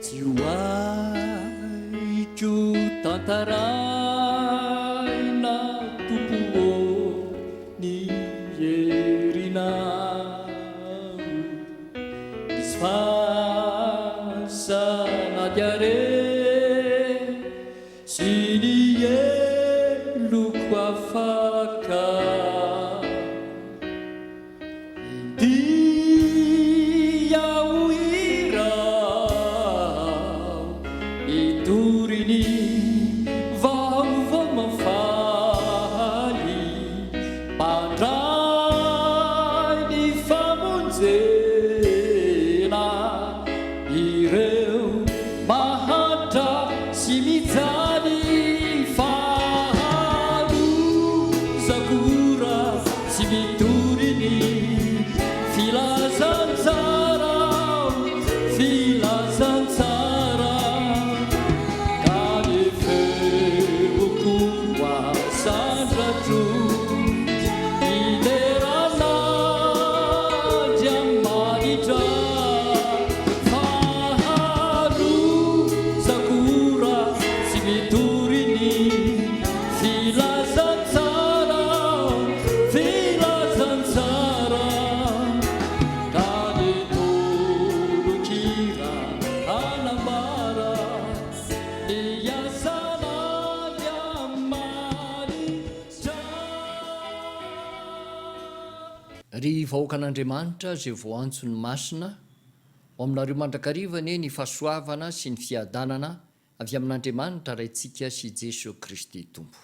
Tsy ho haiko tantaraina Tompo ô ny herinao. Misy fasana diare sy ny heloko afaka. India ho hiraho hitory ny vaovao mahafaly, mpandray ny famonjena ireo mahantra sy mijaly fa lozako raha Tsy mitory ny filazantsara aho, filazantsara Ka ny feoko ho asandratro Hidera an'Andriamanitra Fa lozako raha tsy mitory ny Filazantsara, filazantsara, ka ny tononkira hanambara ny asan'Andriamanitra. Ry vahoakan'Andriamanitra izay voaantso ny masina, ho aminareo mandrakariva anie ny fahasoavana sy ny fiadanana Avy amin'Andriamanitra Raintsika sy Jeso Kristy Tompo.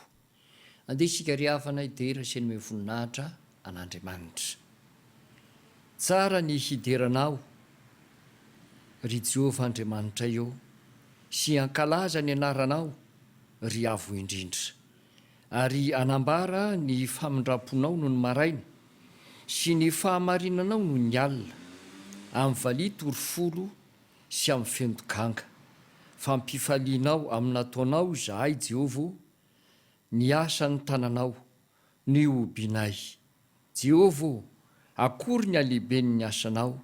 Andeha isika ry havana hidera sy hanome voninahitra an'Andriamanitra. Tsara ny hidera Anao, ry Jehovah Andriamanitray ô, sy hankalaza ny anaranao, ry Avo Indrindra, ary hanambara ny famindram-ponao nony maraina, sy ny fahamarinanao nony alina, amin'ny valiha torifolo sy amin'ny feon-dokanga. Fampifalianao amin'ny nataonao izahay, Jehovah ô, ny asan'ny tananao no ihobianay. Jehovah ô, akory ny halehiben'ny asanao,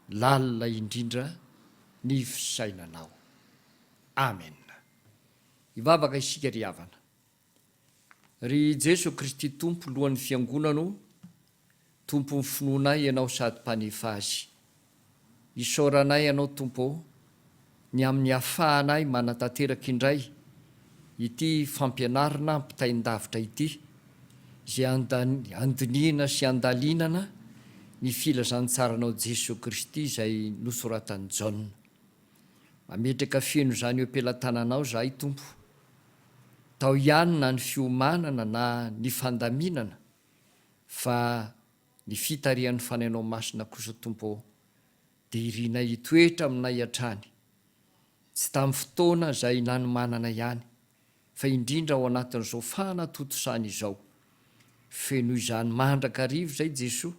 lalina indrindra ny fisainanao. Amena. Hivavaka isika ry havana. Ry Jeso Kristy Tompo Lohan'ny Fiangonana o, Tompon'ny finoanay Ianao sady Mpanefa azy. Isaoranay Anao Tompo o, ny amin'ny ahafahanay manatanteraka indray ity fampianarana ampitain-davitra ity, izay andinihina sy andalinana ny filazantsaranao Jeso Kristy izay nosoratan'i Jaona. Mametraka feno izany eo am-pelatananao izahay Tompo. Tao ihany na ny fiomanana na ny fandaminana fa ny fitarihan'ny Fanahinao Masina kosa Tompo ô dia irinay hitoetra aminay hatrany, tsy tamin'ny fotoana izay nanomanana ihany fa indrindra ao anatin'izao fanatontosana izao. Fenoy izany mandrakariva izay Jesoa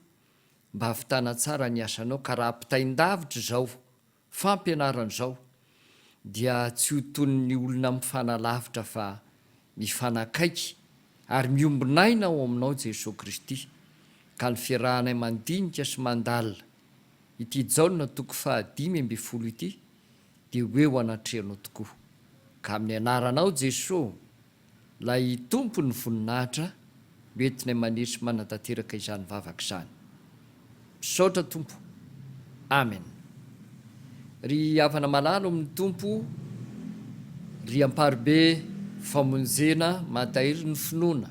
mba hahavitana tsara ny asanao ka raha ampitain-davitra izao fampianarana izao dia tsy ho toy ny olona mifanalavitra fa mifanakaiky ary miombon'aina ao aminao Jesoa Kristy ka ny fiarahanay mandinika sy mandalina ity Jaona toko faha 15 ity dia ho eo anatrehanao tokoa ka amin'ny anaranao Jesoa Ilay Tompo ny voninahitra no entinay maniry sy manatanteraka izany vavaka izany. Misaotra Tompo. Amen. Ry havana malala ao amin'ny Tompo, ry Amparibe famonjena mahatahiry ny finoana,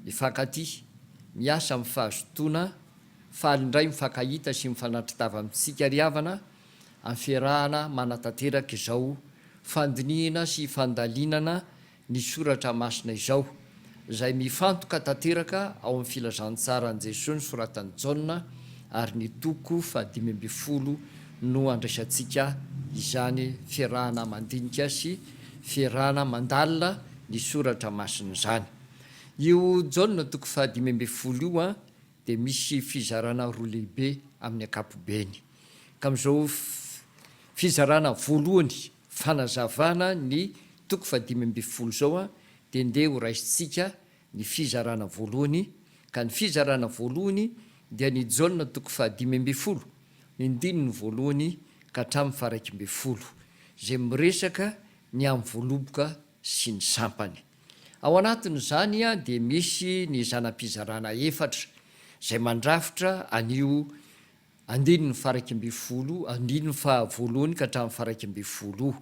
mifankatia, miasa amin'ny fahazotoana, faly indray mifankahita sy mifanatri-tava amintsika ry havana amin'ny fiarahana manatanteraka izao fandinihina sy fandalinana ny soratra masina izao, izay mifantoka tanteraka ao amin'ny filazantsaran'i Jesoa nosoratan'i Jaona ary ny toko faha-15 no andraisantsika izany fiarahana mandinika sy fiarahana mandalina ny soratra masina izany. Io Jaona toko faha-15 io dia misy fizarana roa lehibe amin'ny ankapobeny. Ka amin'izao fizarana voalohany fanazavana ny toko faha-15 izao dia ndeha ho raisintsika ny fizarana voalohany, ka ny fizarana voalohany dia ny Jaona toko faha-15, ny ndininy voalohany. ka hatramin'ny faha-11, izay miresaka ny amin'ny voaloboka sy ny sampany. Ao anatin'izany dia misy ny zana-pizarana efatra izay mandrafitra an'io andininy faha-11, andininy faha voalohany ka hatramin'ny faha-11 io.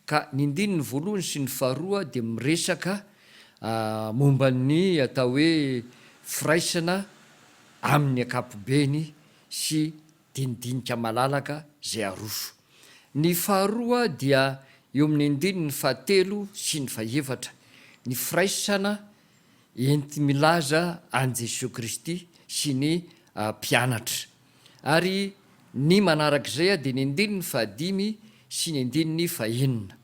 Ka ny andininy voalohany sy ny faharoa dia miresaka momba ny atao hoe firaisana amin'ny ankapobeny sy dinidinika malalaka izay aroso. Ny faharoa dia eo amin'ny andininy fahatelo sy ny fahefatra, ny firaisana enti-milaza an'i Jesoa Kristy sy ny mpianatra. Ary ny manarak'izay dia ny andininy fahadimy sy ny andininy fahenina,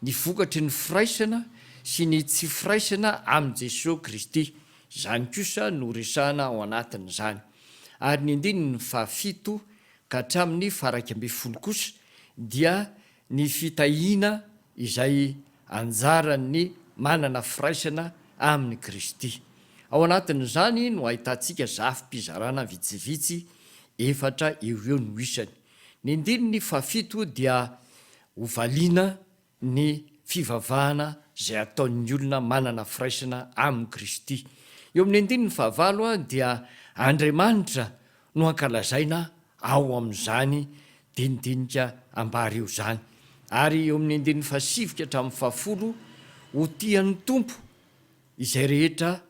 ny vokatry ny firaisana sy ny tsy firaisana amin'i Jesoa Kristy. Izany kosa no resahana ao anatin'izany. Ary ny andininy fahafito ka hatramin'ny faha-11 kosa dia ny fitahiana izay anjaran'ny manana firaisana amin'i Kristy. Ao anatin'izany no ahitantsika zafim-pizarana vitsivitsy, efatra eo ho eo no isany. Ny andininy fahafito dia hovaliana ny fivavahana izay ataon'ny olona manana firaisana amin'i Kristy. Eo amin'ny andininy fahavalo dia Andriamanitra no ankalazaina ao amin'izany dinidinika ambara io izany. Ary eo amin'ny andininy fahasivy ka hatramin'ny fahafolo, ho tian'ny Tompo izay rehetra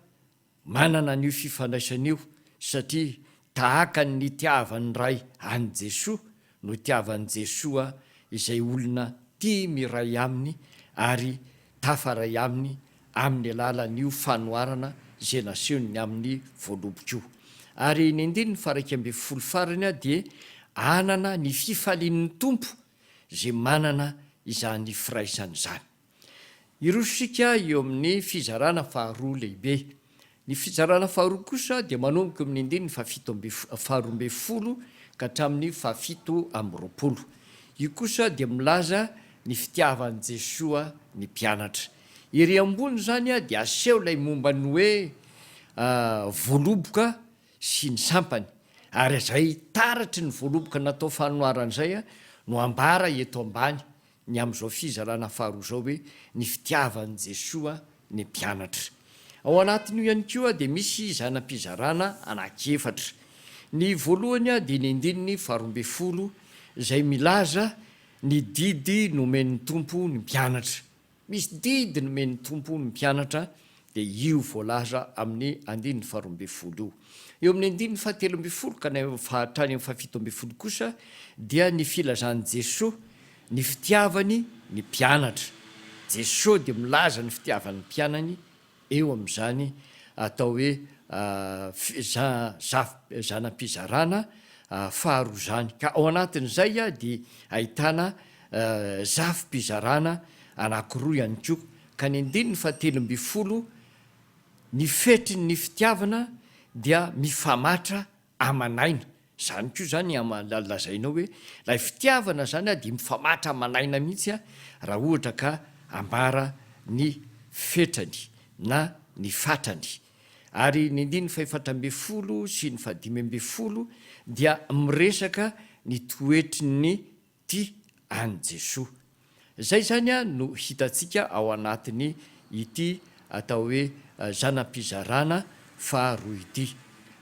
manana an'io fifandraisana io satria tahaka ny nitiavan'ny Ray an'i Jesoa no itiavan'i Jesoa izay olona tia miray Aminy ary tafaray Aminy amin'ny alalan'io fanoharana izay nasehony ny amin'ny voaloboka io. Ary ny andininy faha-11 farany dia hanana ny fifalian'ny Tompo izay manana izany firaisana izany. Hiroso isika eo amin'ny fizarana faharoa lehibe. Ny fizarana faharoa kosa dia manomboka eo amin'ny andininy fahafito amby faharoa ambin'ny folo ka hatramin'ny fahafito amby 20. Io kosa dia milaza ny fitiavan'i Jesoa ny mpianatra. Ery ambony izany dia aseho ilay momba ny hoe voaloboka sy ny sampany, ary izay taratry ny voaloboka natao fanoharana izay no ambara eto ambany ny amin'izao fizarana faharoa izao hoe ny fitiavan'i Jesoa ny mpianatra. Ao anatin'io ihany koa dia misy zana-pizarana anankiefatra. Ny voalohany dia ny andininy faharoa ambin'ny folo izay milaza ny didy nomen'ny Tompo ny mpianatra. Misy didy nomen'ny Tompo ny mpianatra dia io voalaza amin'ny andininy faharoa ambin'ny folo io. Eo amin'ny andininy fahatelo ambin'ny folo ka hatrany amin'ny fahafito ambin'ny folo kosa dia ny filazan'i Jesoa ny fitiavany ny mpianatra. Jesoa dia milaza ny fitiavany ny mpianany eo amin'izany atao hoe zana-pizarana faharoa izany. Ka ao anatin'izay dia ahitana zafim-pizarana anankiroa ihany koa. Ka ny andininy fahatelo ambin'ny folo, ny fetrin'ny fitiavana dia mifamatra aman'aina. Izany koa izany lazainao hoe ilay fitiavana izany dia mifamatra aman'aina mihitsy raha ohatra ka ambara ny fetrany na ny fatrany. Ary ny andininy fahefatra ambin'ny folo sy ny fahadimy ambin'ny folo dia miresaka ny toetry ny tia an'i Jesoa. Izay izany no hitantsika ao anatin'ny ity atao hoe zana-pizarana faharoa ity.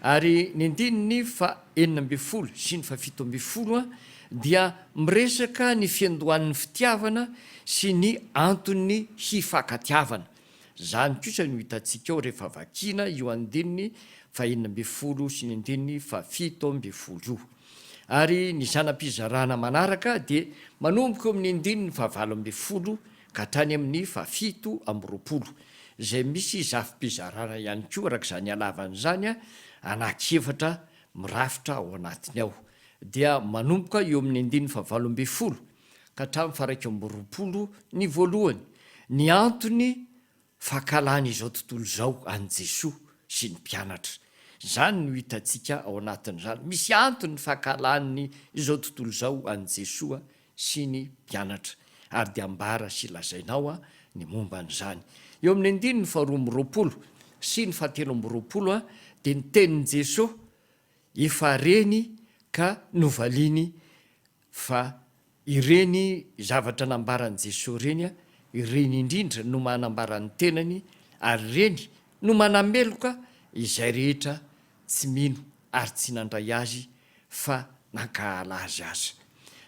Ary ny andininy faha-16 sy ny faha-17 dia miresaka ny fiandohan'ny fitiavana sy ny anton'ny hifankatiavana. Izany kosa no hitantsika ao rehefa vakiana io andininy faha-16 sy ny andininy faha-17 io. Ary ny zana-pizarana manaraka dia manomboka eo amin'ny andininy faha-18 ka hatrany amin'ny faha-27, izay misy zafim-pizarana ihany koa araka izany halavany izany, anankiefatra mirafitra ao anatiny ao. Dia manomboka eo amin'ny andininy faha-18 ka hatramin'ny faha-21 ny voalohany, ny antony Fankahalana izao tontolo izao an'i Jesoa sy ny mpianatra. Izany no hitantsika ao anatin'izany. Misy antony ny fankahalan'ny izao tontolo izao an'i Jesoa sy ny mpianatra. Ary dia ambara sy lazainao ny momba an'izany. Eo amin'ny andininy faharoa amby roapolo sy ny fahatelo amby roapolo dia ny tenin'i Jesoa efa reny ka novaliany fa. Ireny zavatra nambaran'i Jesoa ireny, ireny indrindra no manambara ny tenany ary ireny no manameloka izay rehetra tsy mino ary tsy nandray Azy fa nankahala Azy aza.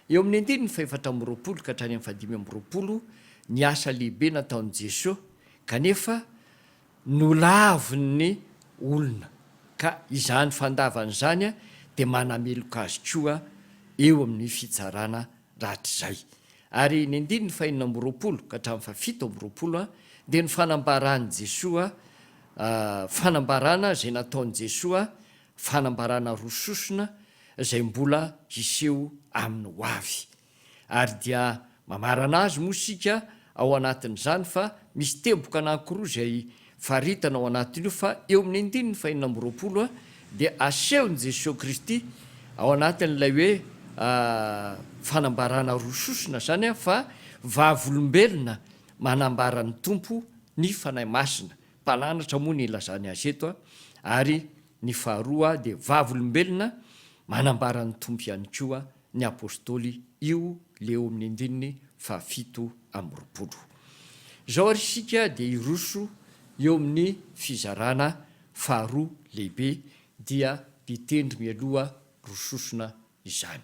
Eo amin'ny andininy fahefatra amby 20 ka hatrany amin'ny fahadimy amby 20 ny asa lehibe nataon'i Jesoa kanefa nolavin'ny olona ka izany fandavana izany dia manameloka azy koa eo amin'ny fitsarana rahatrizay. Ary ny andininy fahenina amby 20 ka hatramin'ny fahafito amby 20 dia ny fanambaran'i Jesoa, fanambarana izay nataon'i Jesoa, fanambarana roa sosona izay mbola hiseho amin'ny ho avy. Ary dia mamarana azy moa isika ao anatin'izany fa misy teboka anankiroa izay faritana ao anatin'io fa eo amin'ny andininy fahenina amby 20 dia asehon'i Jesoa Kristy ao anatin'ilay hoe fanambarana roa sosona izany fa vavolombelona manambara ny Tompo ny Fanahy Masina, mpananatra moa ny ilazany azy eto, ary ny faharoa dia vavolombelona manambara ny Tompo ihany koa ny Apostoly io le eo amin'ny andininy fahafito amby 20. Izao ary isika dia hiroso eo amin'ny fizarana faharoa lehibe dia hitendry mialoha roa sosona izany.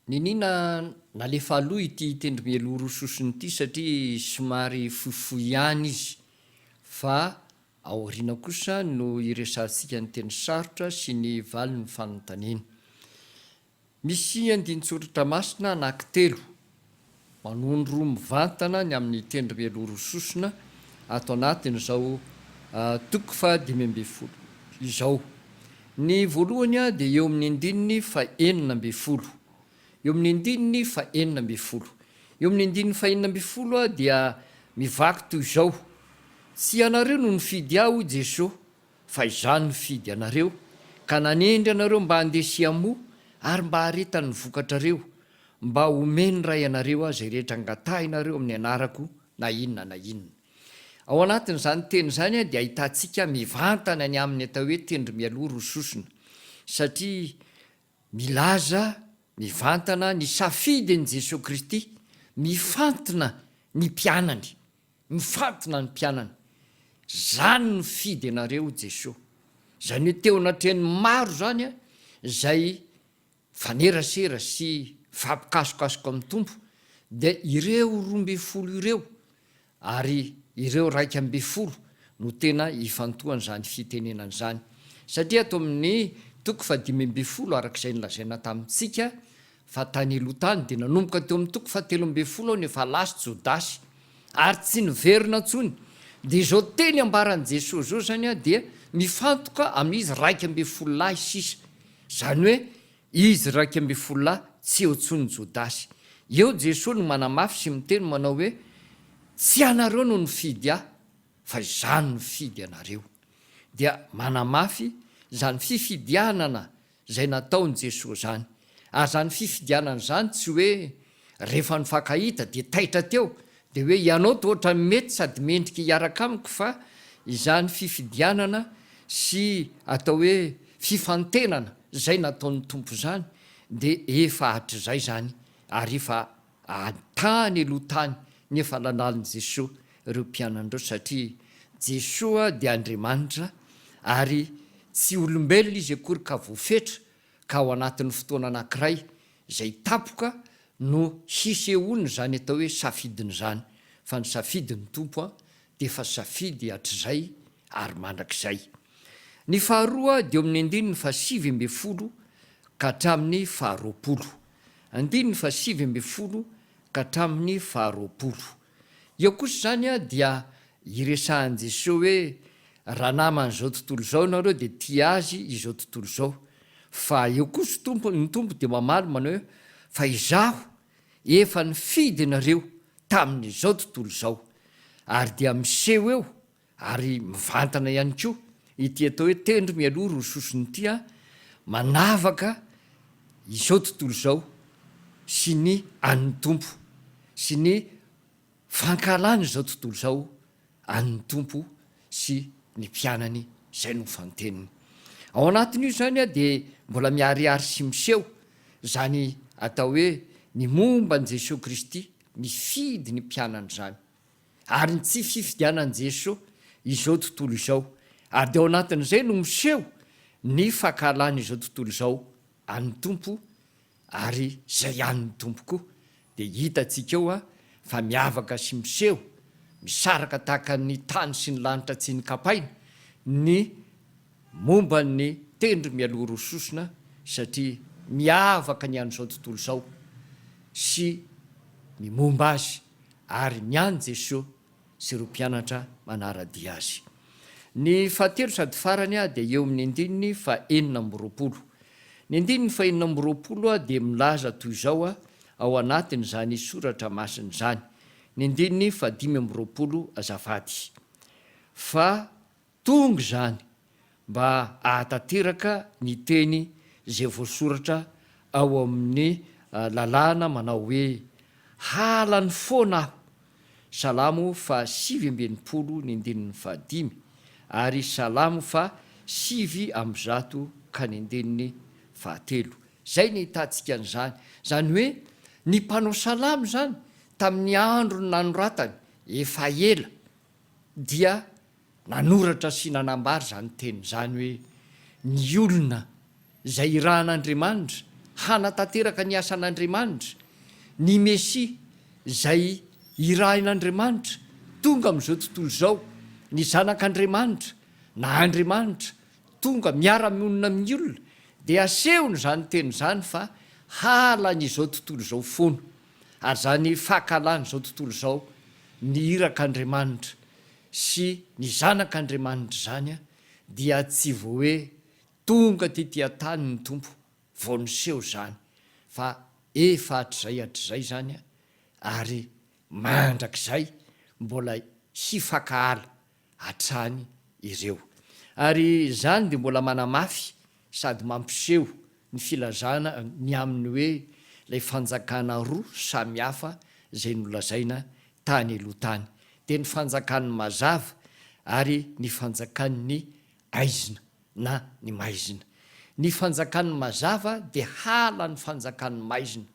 Niniana nalefa aloha ity tendry mialoha roa sosona ity satria somary fohifohy ihany izy fa aoriana kosa no hiresahantsika ny teny sarotra sy ny valin'ny fanontaniana. Misy andinin-tsoratra masina anankitelo manondro mivantana ny amin'ny tendry mialoha roa sosona ato anatin'izao toko faha-15 izao. Ny voalohany dia eo amin'ny andininy fahenina ambin'ny folo. Eo amin'ny andininy fahenina ambin'ny folo. Eo amin'ny andininy fahenina ambin'ny folo dia mivaky toy izao, Tsy ianareo no nifidy Ahy, hoy Jesoa, fa Izaho nifidy anareo, ka nanendry anareo mba handeha sy hamoa ary mba haharetan'ny vokatrareo, mba homen'ny Ray anareo Ahy izay rehetra angatahinareo amin'ny anarako na inona na inona. Ao anatin'izany teny izany dia ahitantsika mivantana ny amin'ny atao hoe tendry mialoha roa sosona, satria milaza mivantana ny safidin'i Jesoa Kristy mifantina ny mpianany, mifantina ny mpianany. Izany no fidy anareo hoy Jesoa. Izany hoe teo anatrehan'ny maro izany izay Mifanerasera sy mifampikasokasoka amin'ny Tompo dia ireo 12 ireo ary ireo 11 no tena ifantohan'izany fitenenana izany. Satria ato amin'ny toko faha-15 araka izay nolazaina tamintsika fa tany aloha tany dia nanomboka teo amin'ny toko faha-13 aho no efa lasa Jodasy ary tsy niverina intsony. Dia izao teny ambaran'i Jesoa izao izany dia mifantoka amin'izy 11 lahy sisa. Izany hoe izy 11 lahy tsy eo intsony Jodasy. Eo Jesoa no manamafy sy miteny manao hoe, Tsy ianareo no nifidy ahy fa izaho no nifidy anareo. Dia manamafy izany fifidianana izay nataon'i Jesoa izany. Ary izany fifidianana izany tsy hoe rehefa nifankahita dia taitra teo dia hoe ianao toa ohatran'ny mety sady mendrika hiaraka amiko fa izany fifidianana sy atao hoe fifantenana izay nataon'ny Tompo izany dia efa hatrizay izany ary efa tany aloha tany ny efa nanalin'i Jesoa ireo mpianany ireo satria Jesoa dia Andriamanitra ary tsy olombelona izy akory ka voafetra ka ao anatin'ny fotoana anankiray izay tapoka no hisehoany izany atao hoe safidiny izany, fa ny safidin'ny Tompo dia efa safidy hatrizay ary mandrakizay. Ny faharoa dia eo amin'ny andininy faha-19 ka hatramin'ny faha-20. Andininy faha-19 ka hatramin'ny faha-20. Eo kosa izany dia iresahan'i Jesoa hoe raha naman'izao tontolo izao ianareo dia tia azy izao tontolo izao. Fa eo kosa Tompo, ny Tompo dia mamaly manao hoe fa izaho efa nifidy anareo tamin'izao tontolo izao. Ary dia miseho eo ary mivantana ihany koa ity atao hoe tendro mialoha roa sosona ity an, manavaka izao tontolo izao sy ny an'ny Tompo sy ny fankahalana izao tontolo izao an'ny Tompo sy ny mpianany izay nofanteniny. Ao anatin'io izany dia mbola miharihary sy miseho izany atao hoe ny momba an'i Jesoa Kristy mifidy ny mpianany izany. Ary ny tsy fifidianan'i Jesoa izao tontolo izao. Ary dia ao anatin'izay no miseho ny fankahalan'izao tontolo izao an'ny Tompo ary izay an'ny Tompo koa. Dia hitantsika eo fa miavaka sy miseho, misaraka tahaka ny tany sy ny lanitra tsy nikapaina ny momba ny tendro mialoha rososona satria miavaka ny an'izao tontolo izao sy ny momba azy ary ny an'i Jesoa sy ireo mpianatra manara-dia azy. Ny fahatelo sady farany dia eo amin'ny andininy faha-26. Ny andininy faha-26 dia milaza toy izao ao anatin'izany soratra masina izany, ny andininy faha-25 azafady, fa Tonga izany mba hahatanteraka ny teny izay voasoratra ao amin'ny lalàna manao hoe, Halany foana aho. Salamo faha 69 ny andininy fahadimy ary Salamo faha 109 ka ny andininy fahatelo. Izay ny ahitantsika an'izany. Izany hoe ny mpanao salamo izany tamin'ny andro nanoratany, efa ela, dia nanoratra sy nanambara izany teny izany hoe, Ny olona izay irahan'Andriamanitra hanatanteraka ny asan'Andriamanitra, ny Mesia izay irahin'Andriamanitra tonga amin'izao tontolo izao, ny Zanak'Andriamanitra na Andriamanitra tonga miara-mionona amin'ny olona, dia asehony izany teny izany fa halan'izao tontolo izao foana. Ary izany fankahalan'izao tontolo izao ny irak'Andriamanitra sy ny zanak'Andriamanitra izany dia tsy vao hoe tonga tety an-tany ny Tompo vao niseho izany fa efa hatrizay hatrizay izany ary mandrakizay mbola hifankahala hatrany ireo. Ary izany dia mbola manamafy sady mampiseho ny filazana ny amin'ny hoe ilay fanjakana roa samy hafa izay nolazaina tany aloha tany, dia ny fanjakan'ny mazava ary ny fanjakan'ny aizina na ny maizina. Ny fanjakan'ny mazava dia halan'ny fanjakan'ny maizina,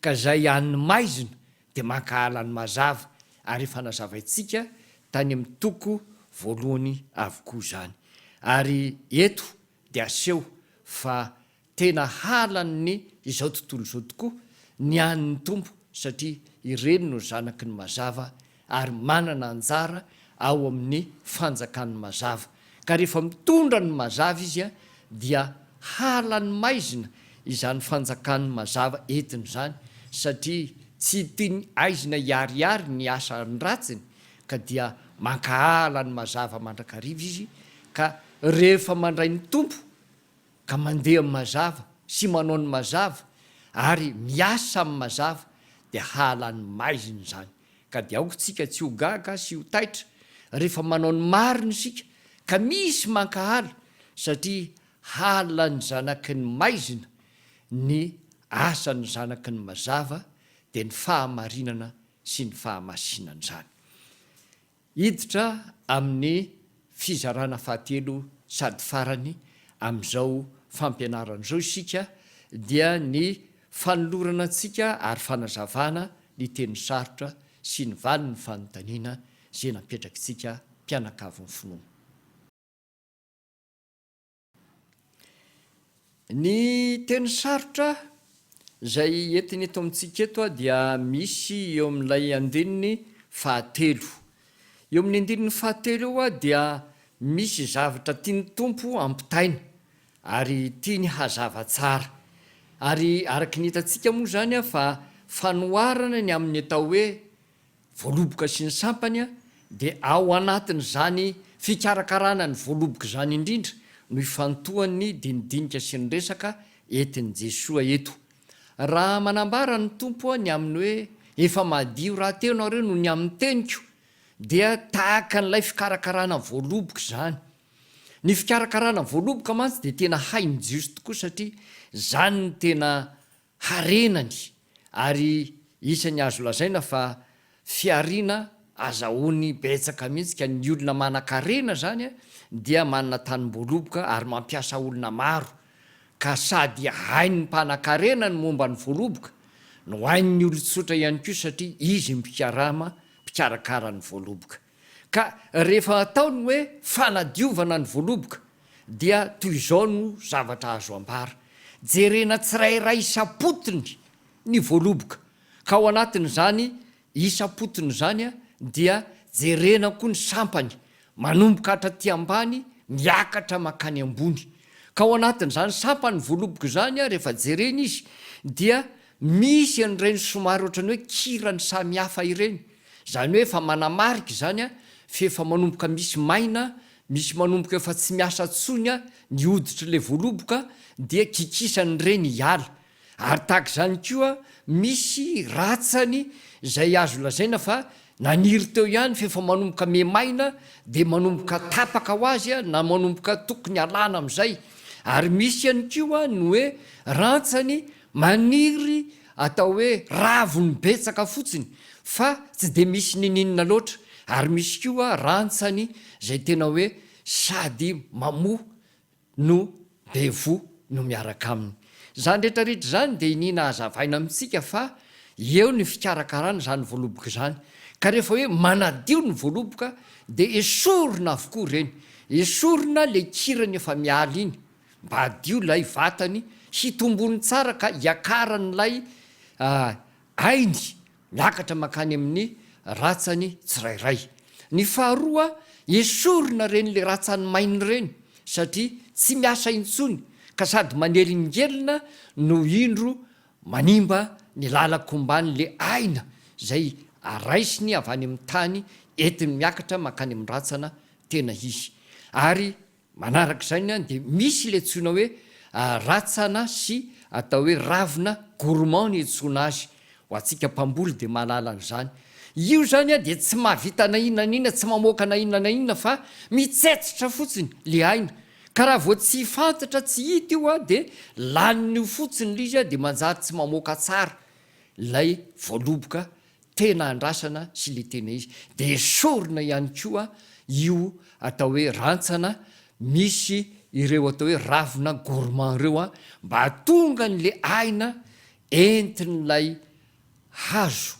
ka izay an'ny maizina dia mankahala ny mazava, ary efa nazavaintsika tany amin'ny toko voalohany avokoa izany. Ary eto dia aseho fa tena halan'ny izao tontolo izao tokoa ny an'ny Tompo satria ireny no zanaky ny mazava ary manana anjara ao amin'ny fanjakan'ny mazava. Ka rehefa mitondra ny mazava izy dia halan'ny maizina izany fanjakan'ny mazava entiny izany satria tsy tiany aizina hiharihary ny asan-dratsiny ka dia mankahala ny mazava mandrakariva izy ka rehefa mandray ny Tompo ka mandeha amin'ny mazava sy manao ny mazava ary miasa amin'ny mazava dia hahalan'ny maizina izany ka dia aoka tsika tsy ho gaga sy ho taitra rehefa manao ny marina isika ka misy mankahala satria halan'ny zanaky ny maizina ny asan'ny zanaky ny mazava dia ny fahamarinana sy ny fahamasinana izany. Hiditra amin'ny fizarana fahatelo sady farany amin'izao fampianarana izao isika dia ny fanolorana antsika ary fanazavana ny teny sarotra sy ny valin'ny fanontaniana izay napetrakitsika mpianakavin'ny finoana. Ny teny sarotra izay entiny eto amintsika eto dia misy eo amin'ilay andininy fahatelo. Eo amin'ny andininy fahatelo eo dia misy zavatra tian'ny Tompo hampitaina ary tiany hazava tsara. Ary araka ny hitantsika moa izany fa fanoharana ny amin'ny atao hoe voaloboka sy ny sampany dia ao anatin'izany fikarakarana ny voaloboka izany indrindra no ifantohan'ny dinidinika sy ny resaka entin'i Jesoa eto. Raha manambara ny Tompo ny amin'ny hoe efa madio rahateo nareo noho ny amin'ny teniko dia tahaka an'ilay fikarakarana voaloboka izany. Ny fikarakarana voaloboka mantsy dia tena hain'ny Jiosy tokoa satria izany no tena harenany ary isan'ny azo lazaina fa fihariana azahoany betsaka mihitsy ka ny olona manankarena izany dia manana tanim-boaloboka ary mampiasa olona maro ka sady hain'ny mpanankarena ny momba ny voaloboka no hain'ny olon-tsotra ihany koa satria izy mpikarama mpikarakara ny voaloboka. Ka rehefa atao ny hoe fanadiovana ny voaloboka dia toy izao no zavatra azo ambara, jerena tsirairay isam-potony ny voaloboka ka ao anatin'izany isam-potony izany dia jerena koa ny sampany manomboka hatraty ambany miakatra mankany ambony. Ka ao anatin'izany sampan'ny voaloboka izany rehefa jerena izy dia misy an'ireny somary ohatran'ny hoe kirany samihafa ireny. Izany hoe efa manamarika izany f'efa manomboka misy maina, misy manomboka efa tsy miasa intsony ny hoditr'ilay voaloboka dia kikisan'ireny hiala. Ary tahaka izany koa, misy ratsany izay azo lazaina fa naniry teo ihany f'efa manomboka mihamaina dia manomboka tapaka ho azy na manomboka tokony alana amin'izay. Ary misy ihany koa ny hoe rantsany maniry atao hoe raviny betsaka fotsiny fa tsy dia misy ninininona loatra. Ary misy koa rantsany izay tena hoe sady mamoa no be voa no miaraka aminy. Izany rehetra rehetra izany dia iniana hazavaina amintsika fa eo ny fikarakarana izany voaloboka izany. Ka rehefa hoe manadio ny voaloboka dia esorina avokoa ireny. Esorina ilay kirany efa miala iny mba hadio ilay vatany hitombony tsara ka hiakaran'ilay ainy Miakatra mankany amin'ny ratsany tsirairay. Ny faharoa, esorina ireny le ratsany maina ireny satria tsy miasa intsony ka sady manelingelina no indro manimba ny lalan-komban'le aina izay raisiny avy any amin'ny tany entiny miakatra mankany amin'ny ratsana tena izy. Ary Manaraka izany dia misy ilay antsoina hoe ratsana sy atao hoe ravina gourmand ny iantsoana azy. Ho antsika mpamboly dia mahalala an'izany. Io izany dia tsy mahavita na inona na inona, tsy mamoaka na inona na inona fa mitsetsitra fotsiny ilay aina. Ka raha vao tsy fantatra, tsy hita io dia lanin'io fotsiny ilay izy dia manjary tsy mamoaka tsara ilay voaloboka tena andrasana sy le tena izy de esorina ihany koa io atao hoe rantsana misy ireo atao hoe ravina gourmand ireo an mba hahatonga an'le aina entin'ilay hazo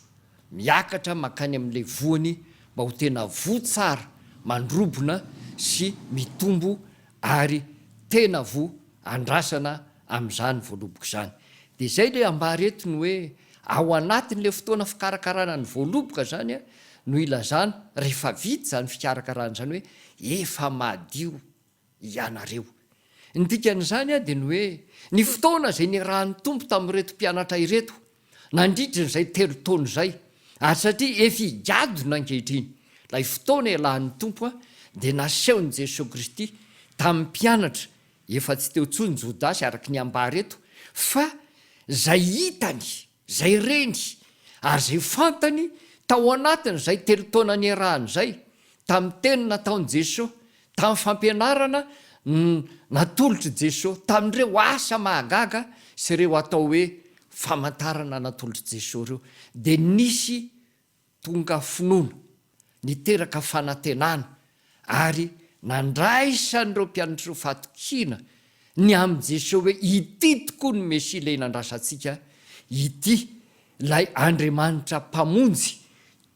miakatra mankany amin'ilay voany mba ho tena voa tsara mandrobona sy mitombo ary tena voa andrasana amin'izany voaloboka izany. Dia izay ilay ambara eto ny hoe ao anatin'ilay fotoana fikarakarana ny voaloboka izany no ilazana rehefa vita izany fikarakarana izany hoe efa madio ianareo. Ny dikan'izany dia ny hoe ny fotoana izay niarahan'ny Tompo tamin'ireto mpianatra ireto nandritra izay telo taona izay ary satria efa higadona ankehitriny ilay fotoana ialahan'ny Tompo dia nasehon'i Jesoa Kristy tamin'ny mpianatra Efa tsy teo intsony Jodasy araka ny ambara eto fa izay hitany, izay reny ary izay fantany tao anatin'izay telo taona niarahany izay, tamin'ny teny nataon'i Jesoa, tamin'ny fampianarana natolotr'i Jesoa, tamin'ireo asa mahagaga sy ireo atao hoe famantarana natolotr'i Jesoa ireo dia nisy Tonga finoana, niteraka fanantenana ary nandraisan'ireo mpianatra ireo fahatokiana ny amin'i Jesoa hoe ity tokoa ny Mesia ilay nandrasantsika, ity ilay Andriamanitra Mpamonjy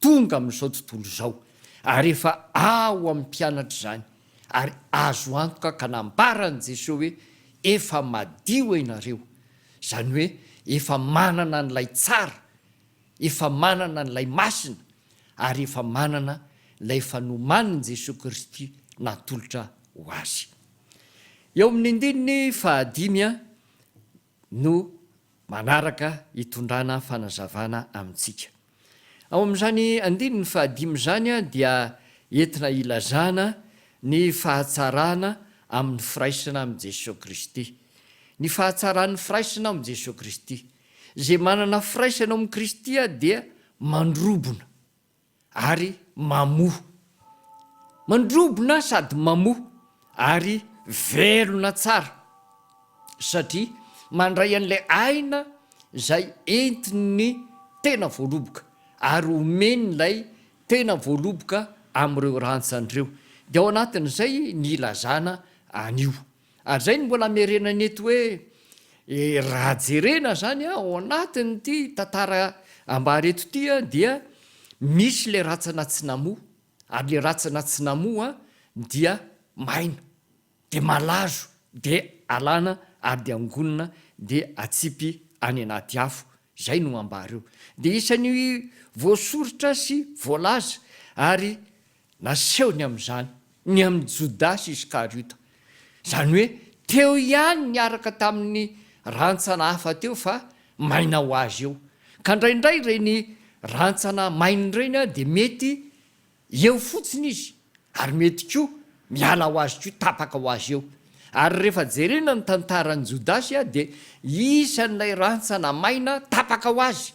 tonga amin'izao tontolo izao. Ary efa ao amin'ny mpianatra izany ary azo antoka ka nambaran'i Jesoa hoe efa madio ianareo, izany hoe efa manana an'ilay tsara efa manana an'ilay Masina ary efa manana ilay efa nomanin'i Jesoa Kristy natolotra ho azy. Eo amin'ny andininy fahadimy no manaraka hitondrana fanazavana amintsika. Ao amin'izany andininy fahadimy izany dia entina hilazana ny fahatsarana amin'ny firaisana amin'i Jesoa Kristy. Ny fahatsaran'ny firaisana amin'i Jesoa Kristy. Izay manana firaisana ao amin'i Kristy dia mandrobona ary mamoa. Mandrobona sady mamoa ary velona tsara satria mandray an'ilay aina izay entin'ny tena voaloboka ary omen'ilay. tena voaloboka amin'ireo rantsany ireo. Dia ao anatin'izay ny ilazana an'io. Ary izay no mbola amerenana eto hoe raha jerena izany ao anatin'ity tantara ambara eto ity dia misy ilay rantsana tsy namoa, ary ilay rantsana tsy namoa dia maina, dia malazo, dia alana ary dia angonina dia atsipy any anaty afo. Izay no ambara eo. Dia isan'ny voasoritra sy voalaza ary Nasehony amin'izany ny amin'i Jodasy Iskariota. Izany hoe teo ihany niaraka tamin'ny rantsana hafa teo fa maina ho azy eo. Ka indraindray ireny rantsana maina ireny dia mety eo fotsiny izy ary mety koa miala ho azy koa tapaka ho azy eo. Ary rehefa jerena ny tantaran'i Jodasy dia isan'ilay rantsana maina tapaka ho azy.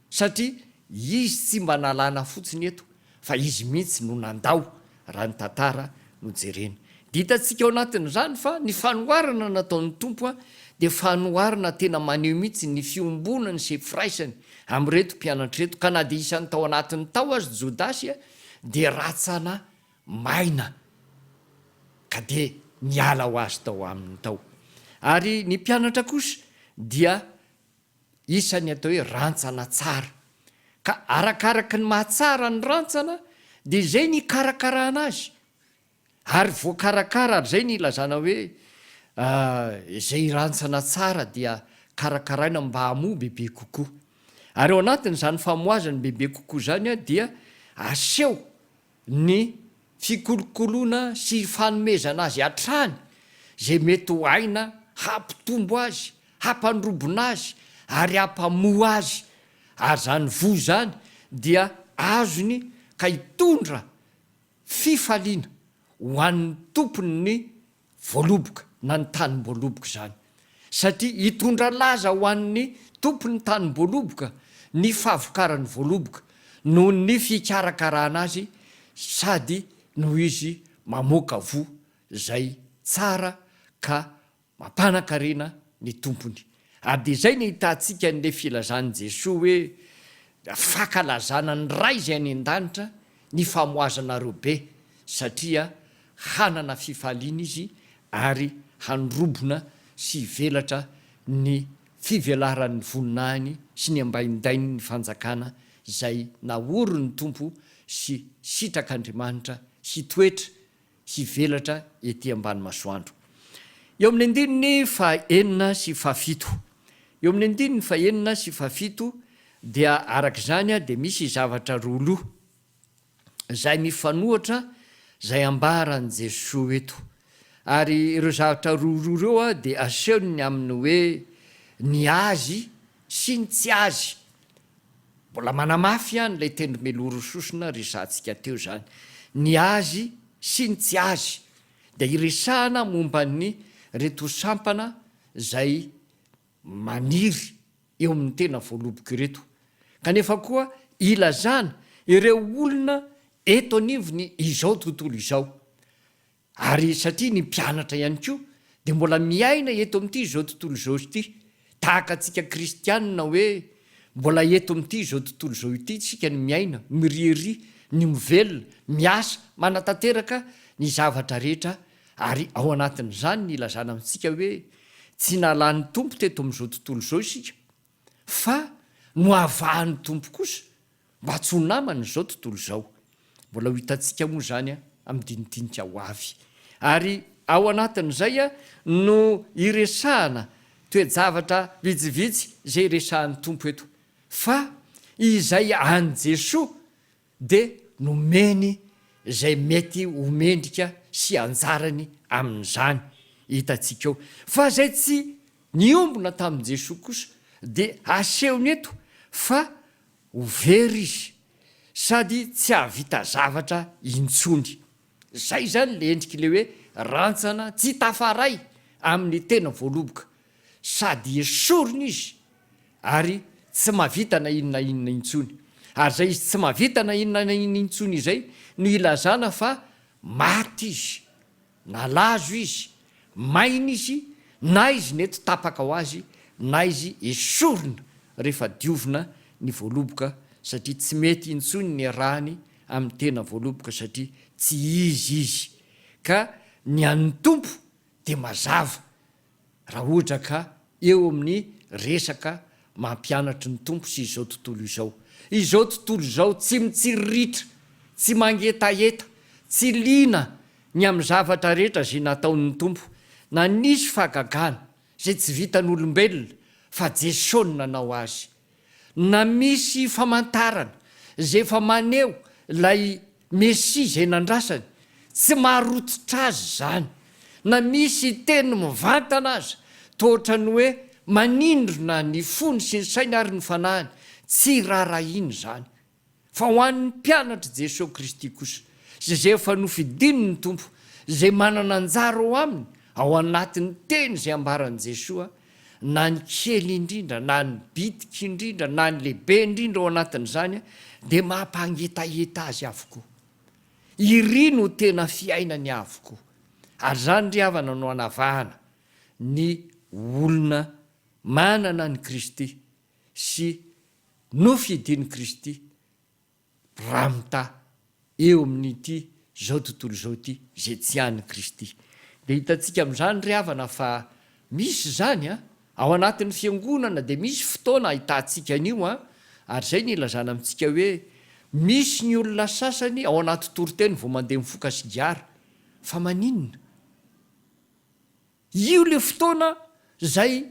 Satria izy tsy mba nalana fotsiny eto fa izy mihitsy no nandao raha ny tantara no jerena. Dia hitantsika ao anatin'izany fa ny fanoharana nataon'ny Tompo dia fanoharana tena maneho mihitsy ny fiombonany sy firaisany amin'ireto mpianatra ireto ka na dia isan'ny tao anatiny tao aza Jodasy dia ratsana maina ka dia niala ho azy tao aminy tao. Ary ny mpianatra kosa dia Isan'ny atao hoe rantsana tsara. Ka arakaraky ny mahatsara ny rantsana dia izay ny ikarakarana azy. Ary voakarakara ary izay ny ilazana hoe izay rantsana tsara dia karakaraina mba hamoa bebe kokoa. Ary ao anatin'izany famoazany bebe kokoa izany dia aseho ny fikolokoloana sy fanomezana azy hatrany izay mety ho aina hampitombo azy, hampandrobona azy ary hampamoa azy, ary izany voa izany dia azony ka hitondra fifaliana ho an'ny tompon'ny voaloboka na ny tanim-boaloboka izany, satria hitondra laza ho an'ny tompon'ny tanim-boaloboka ny fahavokaran'ny voaloboka noho ny fikarakarana azy sady noho izy mamoaka voa izay tsara ka Mampanan-karena ny tompony. Ary dia izay no ahitantsika an'ilay filazan'i Jesoa hoe fankalazana ny Ray izay any an-danitra ny famoazanareo be satria hanana fifaliana izy ary handrobona sy hivelatra ny fivelaran'ny voninahiny sy ny ambaindain'ny fanjakana izay naorin'ny Tompo sy sitrak'Andriamanitra hitoetra hivelatra ety ambany masoandro. Eo amin'ny andininy fahenina sy fahafito. Eo amin'ny andininy fahenina sy fahafito dia araka izany dia misy zavatra roa loha izay mifanohitra izay ambaran'i Jesoa eto. Ary ireo zavatra roa roa ireo dia asehony ny amin'ny hoe ny azy sy ny tsy azy. Mbola manamafy ihany ilay tendry meloro sosona resahantsika teo izany. Ny azy sy ny tsy azy dia iresahana momba ny reto sampana izay maniry eo amin'ny tena voaloboka ireto. Kanefa koa ilazana ireo olona eto anivony izao tontolo izao. Ary satria ny mpianatra ihany koa dia mbola miaina eto amin'ity izao tontolo izao ity, tahaka antsika kristianina hoe mbola eto amin'ity izao tontolo izao ity isika no miaina, miriaria, ny mivelona, miasa, manatanteraka ny zavatra rehetra, ary ao anatin'izany ny ilazana amintsika hoe tsy nalan'ny Tompo teto amin'izao tontolo izao isika fa nohavahan'ny Tompo kosa Mba tsy ho namana izao tontolo izao. Mbola ho hitantsika moa izany amin'ny dinidinika ho avy. Ary ao anatin'izay no iresahana toe-javatra vitsivitsy izay iresahan'ny Tompo eto. Fa izay an'i Jesoa dia nomeny izay mety ho mendrika sy anjarany amin'izany. Hitantsika eo. Fa izay tsy niombona tamin'i Jesoa kosa dia asehony eto fa Ho very izy sady tsy hahavita zavatra intsony. Izay izany ilay endrik'ilay hoe rantsana tsy tafaray amin'ny tena voaloboka. Sady esorina izy ary tsy mahavita na inona na inona intsony. Ary izay izy tsy mahavita na inona na inona intsony izay no ilazana fa maty izy. Nalazo izy, maina izy, na izy nety tapaka ho azy, na izy esorina rehefa diovina ny voaloboka satria tsy mety intsony ny rany. amin'ny tena voaloboka satria tsy izy izy ka ny an'ny Tompo dia mazava raha ohatra ka eo amin'ny resaka mampianatry ny Tompo sy izao tontolo izao. Izao tontolo izao tsy mitsiriritra, tsy mangetaheta, tsy liana ny amin'ny zavatra rehetra izay nataon'ny Tompo, na nisy fahagagana izay tsy vitan'olombelona fa Jesoa no nanao azy. Na misy famantarana izay efa maneho ilay Mesia izay nandrasany, tsy maharototra azy izany. Na misy teny mivantana aza, toa ohatran'ny hoe manindrona ny fony sy ny sainy ary ny fanahiny, tsy raharahiany izany. Fa ho an'ny mpianatr'i Jesoa Kristy kosa, izay efa nofidiny ny Tompo, izay manana anjara ao Aminy, ao anatin'ny teny izay ambaran'i Jesoa, na ny kely indrindra, na ny bitika indrindra, na ny lehibe indrindra ao anatin'izany, dia mampangetaheta azy avokoa. Iry no tena fiainany avokoa. Ary izany ry havana no anavahana ny olona manana an'i Kristy sy nofidin'i Kristy raha mitaha eo amin'ity izao tontolo izao ity izay tsy an'i Kristy. Dia hitantsika amin'izany ry havana fa misy izany an, ao anatin'ny fiangonana dia misy fotoana ahitantsika an'io an, ary izay no ilazana amintsika hoe misy ny olona sasany ao anaty toriteny vao mandeha mifoka sigara, fa maninona? Io le fotoana zay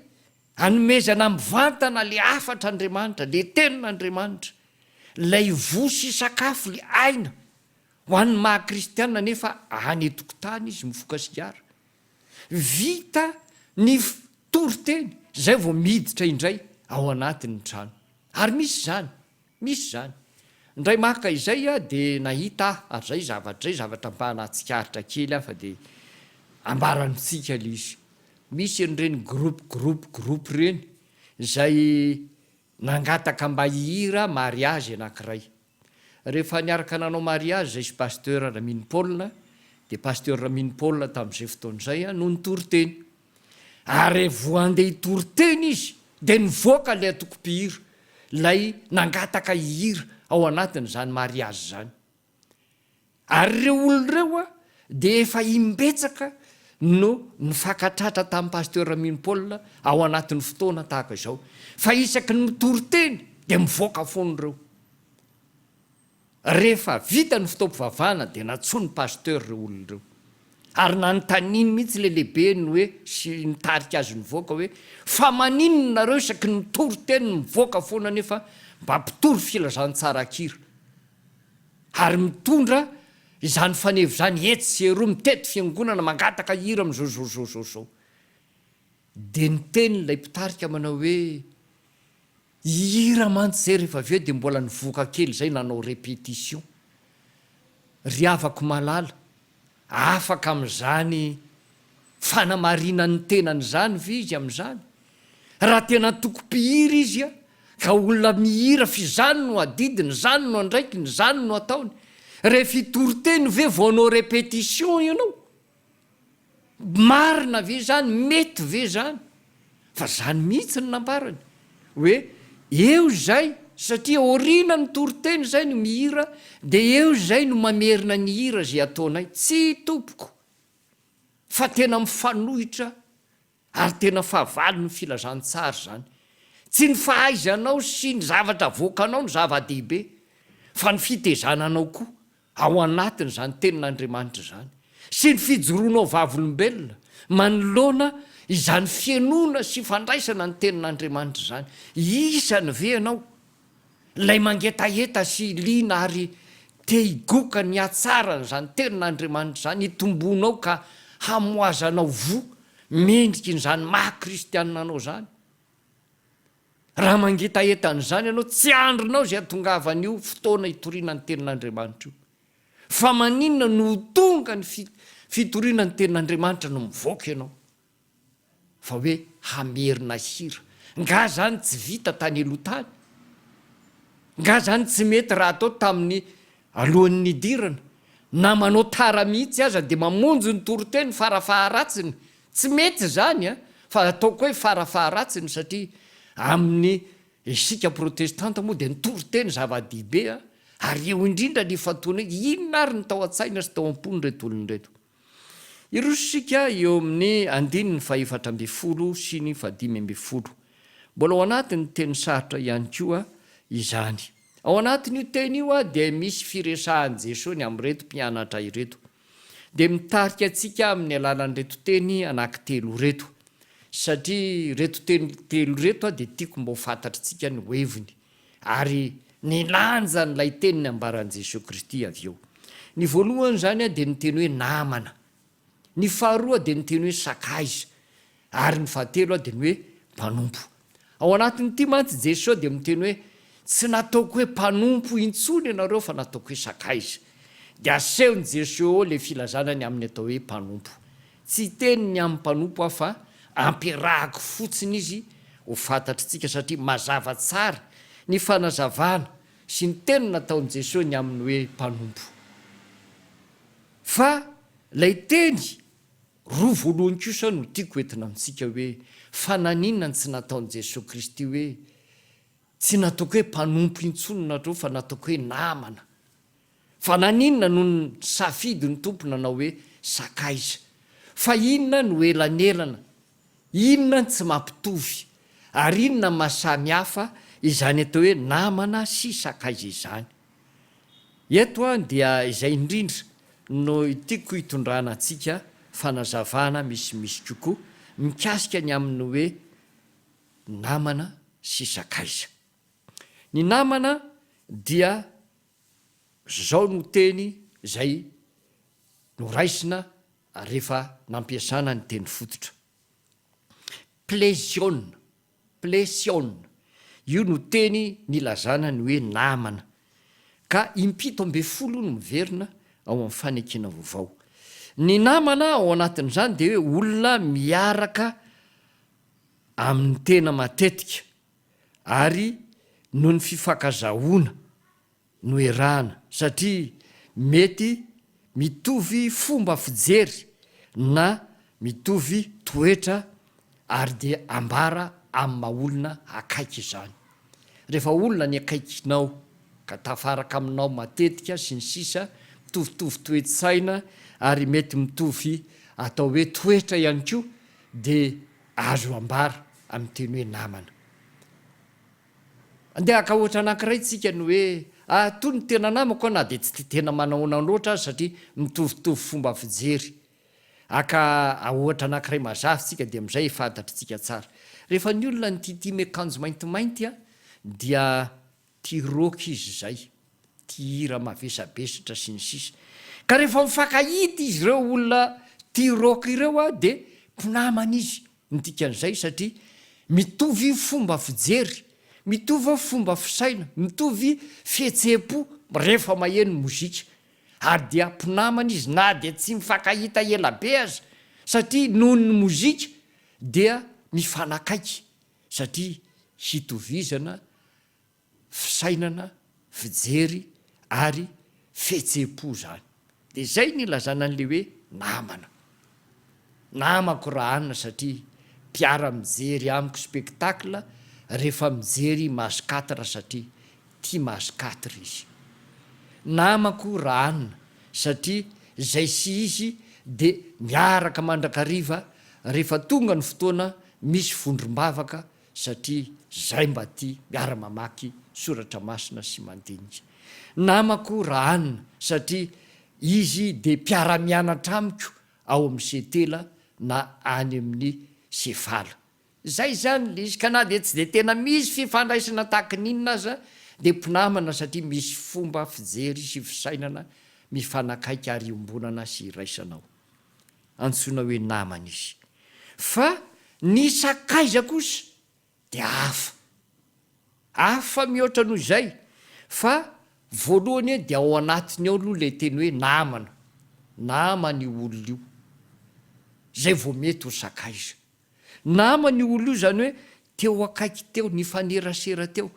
anomezana mivantana le hafatra Andriamanitra, le tenin'Andriamanitra, lay voa sy sakafo, le aina ho an'ny maha kristianina nefa any an-tokotany izy mifoka sigara. Vita ny toriteny zay vao miditra indray ao anatin'ny trano. Ary misy izany. Misy izany. Indray maka izay aho dia nahita aho, ary izay zavatra izay zavatra mba nahatsikaritra kely aho fa dia ambara amintsika ilay izy. Misy an'ireny groupe groupe groupe ireny izay nangataka mba hihira mariage anankiray. Rehefa niaraka nanao mariage izay sy Pasteur Ramino Paul dia Pasteur Ramino Paul tamin'izay fotoana izay no nitory teny. Ary vao handeha hitory teny izy dia nivoaka ilay antoko mpihira, ilay nangataka hihira ao anatin'izany mariazy izany. Ary ireo olona ireo dia efa imbetsaka no nifankatratra tamin'i Pasteur Ramino Paul ao anatin'ny fotoana tahaka izao. Fa isaky ny mitory teny dia mivoaka foana ireo. Rehefa vita ny fotoam-pivavahana dia nantsoin'ny pasteur ireo olona ireo. Ary nanontaniany mihitsy ilay lehibeny hoe sy nitarika azy nivoaka hoe fa maninona nareo isaky ny mitory teny mivoaka foana nefa mba mpitory filazantsara an-kira ary mitondra izany faneva izany etsy sy eroa mitety fiangonana mangataka hira amin'izao izao izao izao izao. Dia niteny ilay mpitarika manao hoe Hihira mantsy zay rehefa avy eo dia mbola nivoaka kely zay nanao répétition. Ry havako malala, afaka amin'izany fanamarinan'ny tenany izany ve izy amin'izany? Raha tena antoko mpihira izy ka olona mihira f'izany no adidiny, izany no andraikiny, izany no ataony, rehefa hitory teny ve vao hanao répétition ianao? Marina ve izany? Mety ve izany? Fa izany mihitsy no nambarany, hoe eo izay, satria aoriana ny toriteny izay no mihira, dia eo izay no mamerina ny hira izay ataonay. Tsia tompoko, fa tena mifanohitra Ary tena fahavalon'ny filazantsara izany. Tsy ny fahaizanao sy ny zavatra avoakanao no zava-dehibe, fa ny fitezana anao koa ao anatin'izany Tenin'Andriamanitra izany, sy ny fijoroanao vavolombelona manoloana izany fihenoana sy fandraisana ny Tenin'Andriamanitra izany. Isany ve ianao Ilay mangetaheta sy liana ary te higoka ny hatsaran'izany Tenin'Andriamanitra izany hitomboanao ka hamoazanao voa mendriky izany maha kristianina anao izany. Raha mangetaheta an'izany ianao, tsy andrinao izay hatongavan'io fotoana hitoriana ny Tenin'Andriamanitra io. Fa maninona no ho tonga ny fitoriana ny Tenin'Andriamanitra no mivoaka ianao? Fa hoe hamerina hira. Nga zany tsy vita tany aloha tany? Nga zany tsy mety raha atao tamin'ny alohan'ny nidirana? Na manao tara mihitsy aza dia mamonjy ny toriteny farafaharatsiny. Tsy mety izany an! Fa ataoko hoe farafaharatsiny satria amin'ny isika protestanta moa dia ny toriteny zava-dehibe an! Ary eo indrindra ny ifantohana hoe inona ary ny tao an-tsaina sy tao am-pon'ireto olona ireto. Hiroso isika eo amin'ny andininy fahefatra ambin'ny folo sy ny fahadimy ambin'ny folo. Mbola ao anatin'ny teny sarotra ihany koa izany. Ao anatin'io teny io dia misy firesahan'i Jesoa ny amin'ireto mpianatra ireto. Dia mitarika antsika amin'ny alalan'ireto teny anankitelo ireto. Satria ireto teny telo ireto dia tiako mba ho fantatritsika ny heviny. Ary ny lanjan'ilay teny nambaran'i Jesoa Kristy avy eo. Ny voalohany izany dia ny teny hoe namana. Ny faharoa dia ny teny hoe sakaiza. Ary ny fahatelo dia ny hoe mpanompo. Ao anatin'ity mantsy Jesoa dia miteny hoe tsy nataoko hoe mpanompo intsony ianareo fa nataoko hoe sakaiza. Dia asehon'i Jesoa eo ilay filazana ny amin'ny atao hoe mpanompo. Tsy hiteny ny amin'ny mpanompo aho fa ampiarahako fotsiny izy ho fantatritsika satria mazava tsara ny fanazavana sy ny teny nataon'i Jesoa ny amin'ny hoe mpanompo. Fa ilay teny roa voalohany kosa no tiako entina amintsika hoe fa naninona no tsy nataon'i Jesoa Kristy hoe tsy nataoko hoe mpanompo intsony nareo fa nataoko hoe namana. Fa naninona no nisafidy ny Tompo nanao hoe sakaiza? Fa inona no elanelana? Inona no tsy mampitovy? Ary inona no mahasamy hafa izany atao hoe namana sy sakaiza izany? Eto dia izay indrindra no tiako hitondrana antsika fanazavana misimisy kokoa mikasika ny amin'ny hoe namana sy sakaiza. Ny namana dia Zao no teny izay noraisina rehefa nampiasana ny teny fototra. Plesion, plesion, io no teny nilazana ny hoe namana, ka impito ambin'ny folo no miverina ao amin'ny Fanekena Vaovao. Ny namana ao anatin'izany dia hoe olona miaraka amin'ny tena matetika, ary noho ny fifankazahoana no erahana satria mety mitovy fomba fijery na mitovy toetra ary dia ambara amin'ny maha olona akaiky izany. Rehefa olona ny akaikinao ka tafaraka aminao matetika sy ny sisa mitovitovy toe-tsaina ary mety mitovy atao hoe toetra ihany koa dia azo ambara amin'ny teny hoe namana. Andeha haka ohatra anankiray tsika ny hoe, ah, toa ny tena namako aho na dia tsy dia tena manahoana loatra aza satria mitovitovy fomba fijery. Haka ohatra anankiray mazava tsika dia amin'izay fantatritsika tsara. Rehefa ny olona nititia miakanjo maintimainty dia tia rock izy izay, tia hira mavesabesatra sy ny sisa. Ka rehefa mifankahita izy ireo olona tia rock ireo dia mpinamana izy. Ny dikan'izay satria mitovy fomba fijery, mitovy fomba fisaina, mitovy fihetseham-po rehefa maheno mozika. Ary dia mpinamana izy na dia tsy mifankahita ela be aza satria noho ny mozika dia mifanakaiky satria hitovizana fisainana, fijery ary fihetseham-po izany. Dia izay no ilazana an'ilay hoe namana. Namako Rahana satria mpiara-mijery amiko spectacle rehefa mijery Image quatre satria tia Image quatre izy. Namako Rahana satria izay sy izy dia miaraka mandrakariva rehefa tonga ny fotoana misy vondrom-bavaka satria zay mba tia miara mamaky soratra masina sy mandinika. Namako Rahan satria izy dia mpiara mianatra amiko ao amin'ny Setela na any amin'ny Sefala. Zay izany le izy ka na dia tsy dia tena misy fifandraisana tahaky ny inona aza dia mpinamana satria misy fomba fijery sy fisainana mifanakaiky ary iombonana sy iraisana ao. Antsoina hoe namana izy. Fa ny sakaiza kosa dia hafa. Hafa mihoatra noho izay. Fa voalohany dia ao anatiny ao aloha ilay teny hoe namana. Namana io olona io. Izay vao mety ho sakaiza. Namana io olona io izany hoe teo akaiky teo, nifanerasera teo.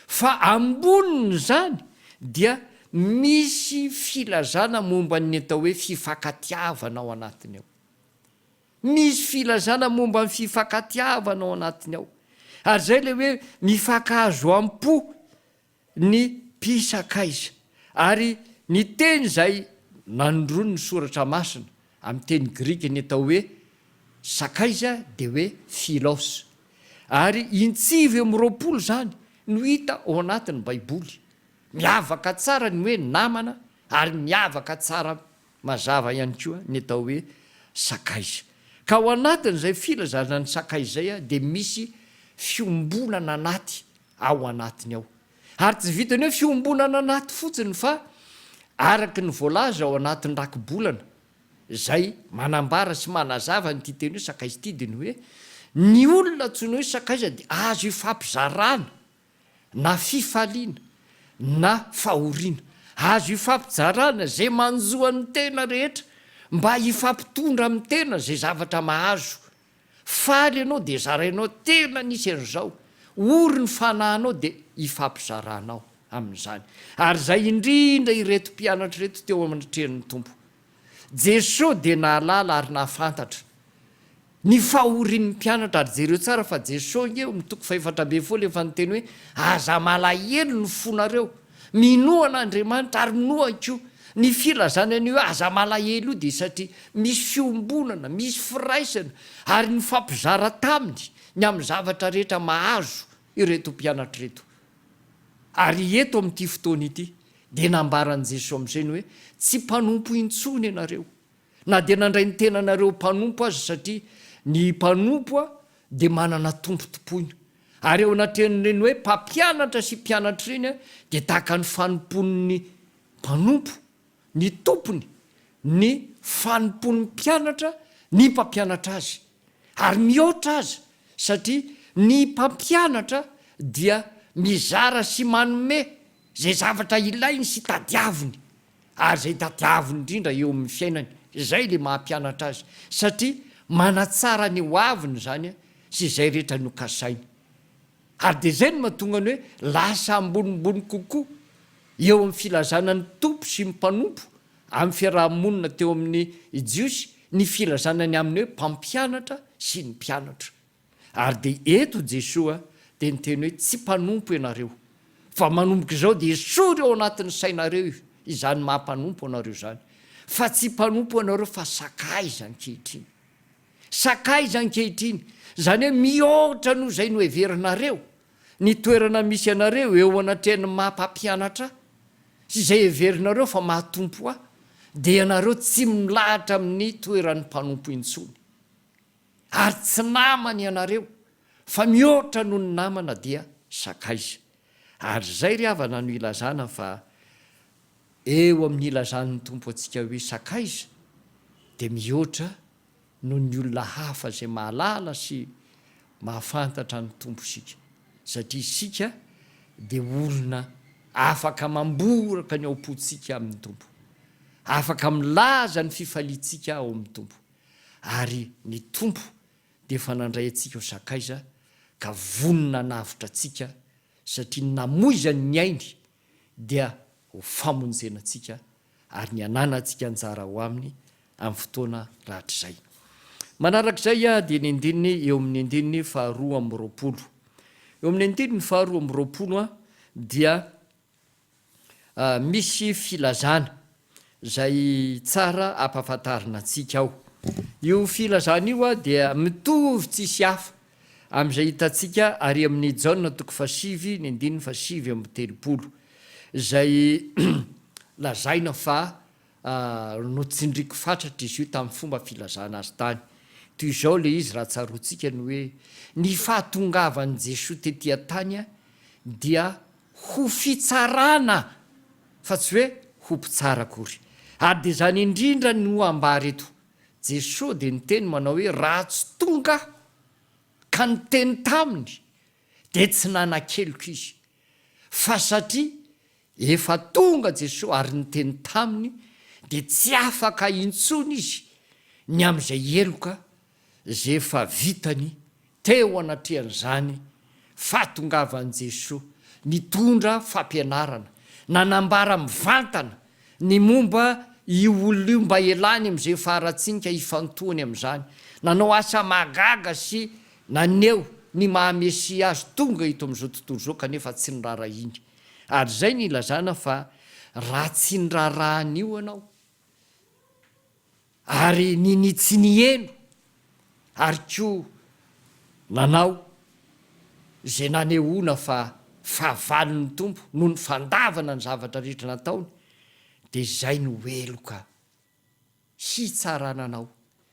Fa ambonin'izany dia misy filazana momba ny atao hoe fifankatiavana ao anatiny ao. Misy filazana momba ny fifankatiavana ao anatiny ao. Ary izay ilay hoe mifankahazo am-po ny mpisakaiza. Ary ny teny izay nanondroany ny Soratra Masina amin'ny teny grika ny atao hoe sakaiza dia hoe philos. Ary intsivy 29 izany no hita ao anatin'ny Baiboly. Miavaka tsara ny hoe namana ary miavaka tsara mazava ihany koa ny atao hoe sakaiza. Ka ao anatin'izay filazana ny sakaiza izay dia misy fiombonana anaty ao anatiny ao. Ary tsy vitan'ny hoe fiombonana anaty fotsiny fa araka ny voalaza ao anatin'ny rakibolana izay manambara sy manazava an'ity teny hoe sakaiza ity dia ny hoe ny olona antsoina hoe sakaiza dia azo ifampizarana na fifaliana na fahoriana. Azo ifampizarana izay manjo an'ny tena rehetra mba hifampitondra amin'ny tena izay zavatra mahazo. Faly ianao dia zarainao tena nisy an'izao, ory ny fanahinao dia ifampizaranao amin'izany. Ary izay indrindra ireto mpianatra ireto teo anatrehan'ny Tompo. Jesoa dia nahalala ary nahafantatra ny fahorian'ny mpianatra ary jereo tsara fa Jesoa ange eo amin'ny toko fahefatra ambin'ny folo efa niteny hoe aza malahelo ny fonareo, minoa an'Andriamanitra ary minoa ahy koa. Ny filazana an'io hoe aza malahelo io dia satria misy fiombonana, misy firaisana ary nifampizara taminy ny amin'ny zavatra rehetra mahazo ireto mpianatra ireto. Ary eto amin'ity fotoana ity dia nambaran'i Jesoa amin'izay ny hoe tsy mpanompo intsony ianareo na dia nandray ny tenanareo ho mpanompo aza satria ny mpanompo dia manana tompo tompoina. Ary eo anatrehan'ireny hoe mpampianatra sy mpianatra ireny dia tahaka ny fanompoan'ny mpanompo ny tompony, ny fanompoan'ny mpianatra ny mpampianatra azy. Ary mihoatra aza satria ny mpampianatra dia mizara sy manome izay zavatra ilainy sy tadiaviny ary izay tadiaviny indrindra eo amin'ny fiainany, izay ilay maha mpianatra azy, satria manatsara ny ho aviny izany sy izay rehetra nokasainy. Ary dia izay no mahatonga ny hoe lasa ambonimbony kokoa eo amin'ny filazana ny tompo sy ny mpanompo amin'ny fiaraha-monina teo amin'ny Jiosy ny filazana ny amin'ny hoe mpampianatra sy ny mpianatra. Ary dia eto Jesoa dia niteny hoe tsy mpanompo ianareo, fa manomboka izao dia esory ao anatin'ny sainareo izany maha mpanompo anareo izany, fa tsy mpanompo ianareo fa sakaiza ankehitriny. Sakaiza ankehitriny, izany hoe mihoatra noho izay noheverinareo ny toerana misy anareo eo anatrehan'ny maha mpampianatra ahy sy izay heverinareo fa maha tompo ahy, dia ianareo tsy milahatra amin'ny toeran'ny mpanompo intsony. Ary tsy namana ianareo, fa mihoatra noho ny namana dia sakaiza. Ary izay ry havana no ilazana fa eo amin'ny ilazan'ny Tompo antsika hoe sakaiza dia mihoatra noho ny olona hafa izay mahalala sy mahafantatra ny Tompo isika, satria isika dia olona afaka mamboraka ny ao am-pontsika amin'ny Tompo, afaka milaza ny fifaliantsika ao amin'ny Tompo. Ary ny Tompo dia efa nandray antsika ho sakaiza ka vonona hanavotra antsika satria ny namoizany ny ainy dia ho famonjena antsika ary ny hananantsika anjara ao Aminy amin'ny fotoana rahatrizay. Manarak'izay dia ny andininy eo amin'ny andininy faharoa 22. Eo amin'ny andininy faharoa 22 dia Misy filazana izay tsara ampahafantarina antsika ao. Io filazana io dia mitovy tsisy hafa amin'izay hitantsika ary amin'ny Jaona toko fahasivy ny andininy fahasivy amby telopolo, izay lazaina fa Notsindriako fatratra izy io tamin'ny fomba filazana azy tany. Toy izao ilay izy raha tsaroantsika ny hoe, ny fahatongavan'i Jesoa tety an-tany dia ho fitsarana fa tsy hoe ho mpitsara akory. Ary dia izany indrindra no ambara eto. Jesoa dia niteny manao hoe raha tsy tonga aho ka niteny taminy dia tsy nanan-keloka izy. Fa satria Efa tonga Jesoa ary niteny taminy dia tsy afaka intsony izy ny amin'izay heloka izay efa vitany teo anatrehan'izany fahatongavan'i Jesoa nitondra fampianarana, nanambara mivantana ny momba io olona io mba hialany amin'izay faharatsiany ka hifantohany amin'izany, nanao asa mahagaga sy naneho ny maha Mesia azy tonga eto amin'izao tontolo izao kanefa tsy noraharahiany. Ary izay no ilazana fa Raha tsy niraharaha an'io ianao, ary ninia tsy niheno, ary koa nanao izay nanehoana fa fahavalon'ny Tompo noho ny fandavana ny zavatra rehetra nataony, dia izay no heloka hitsarana anao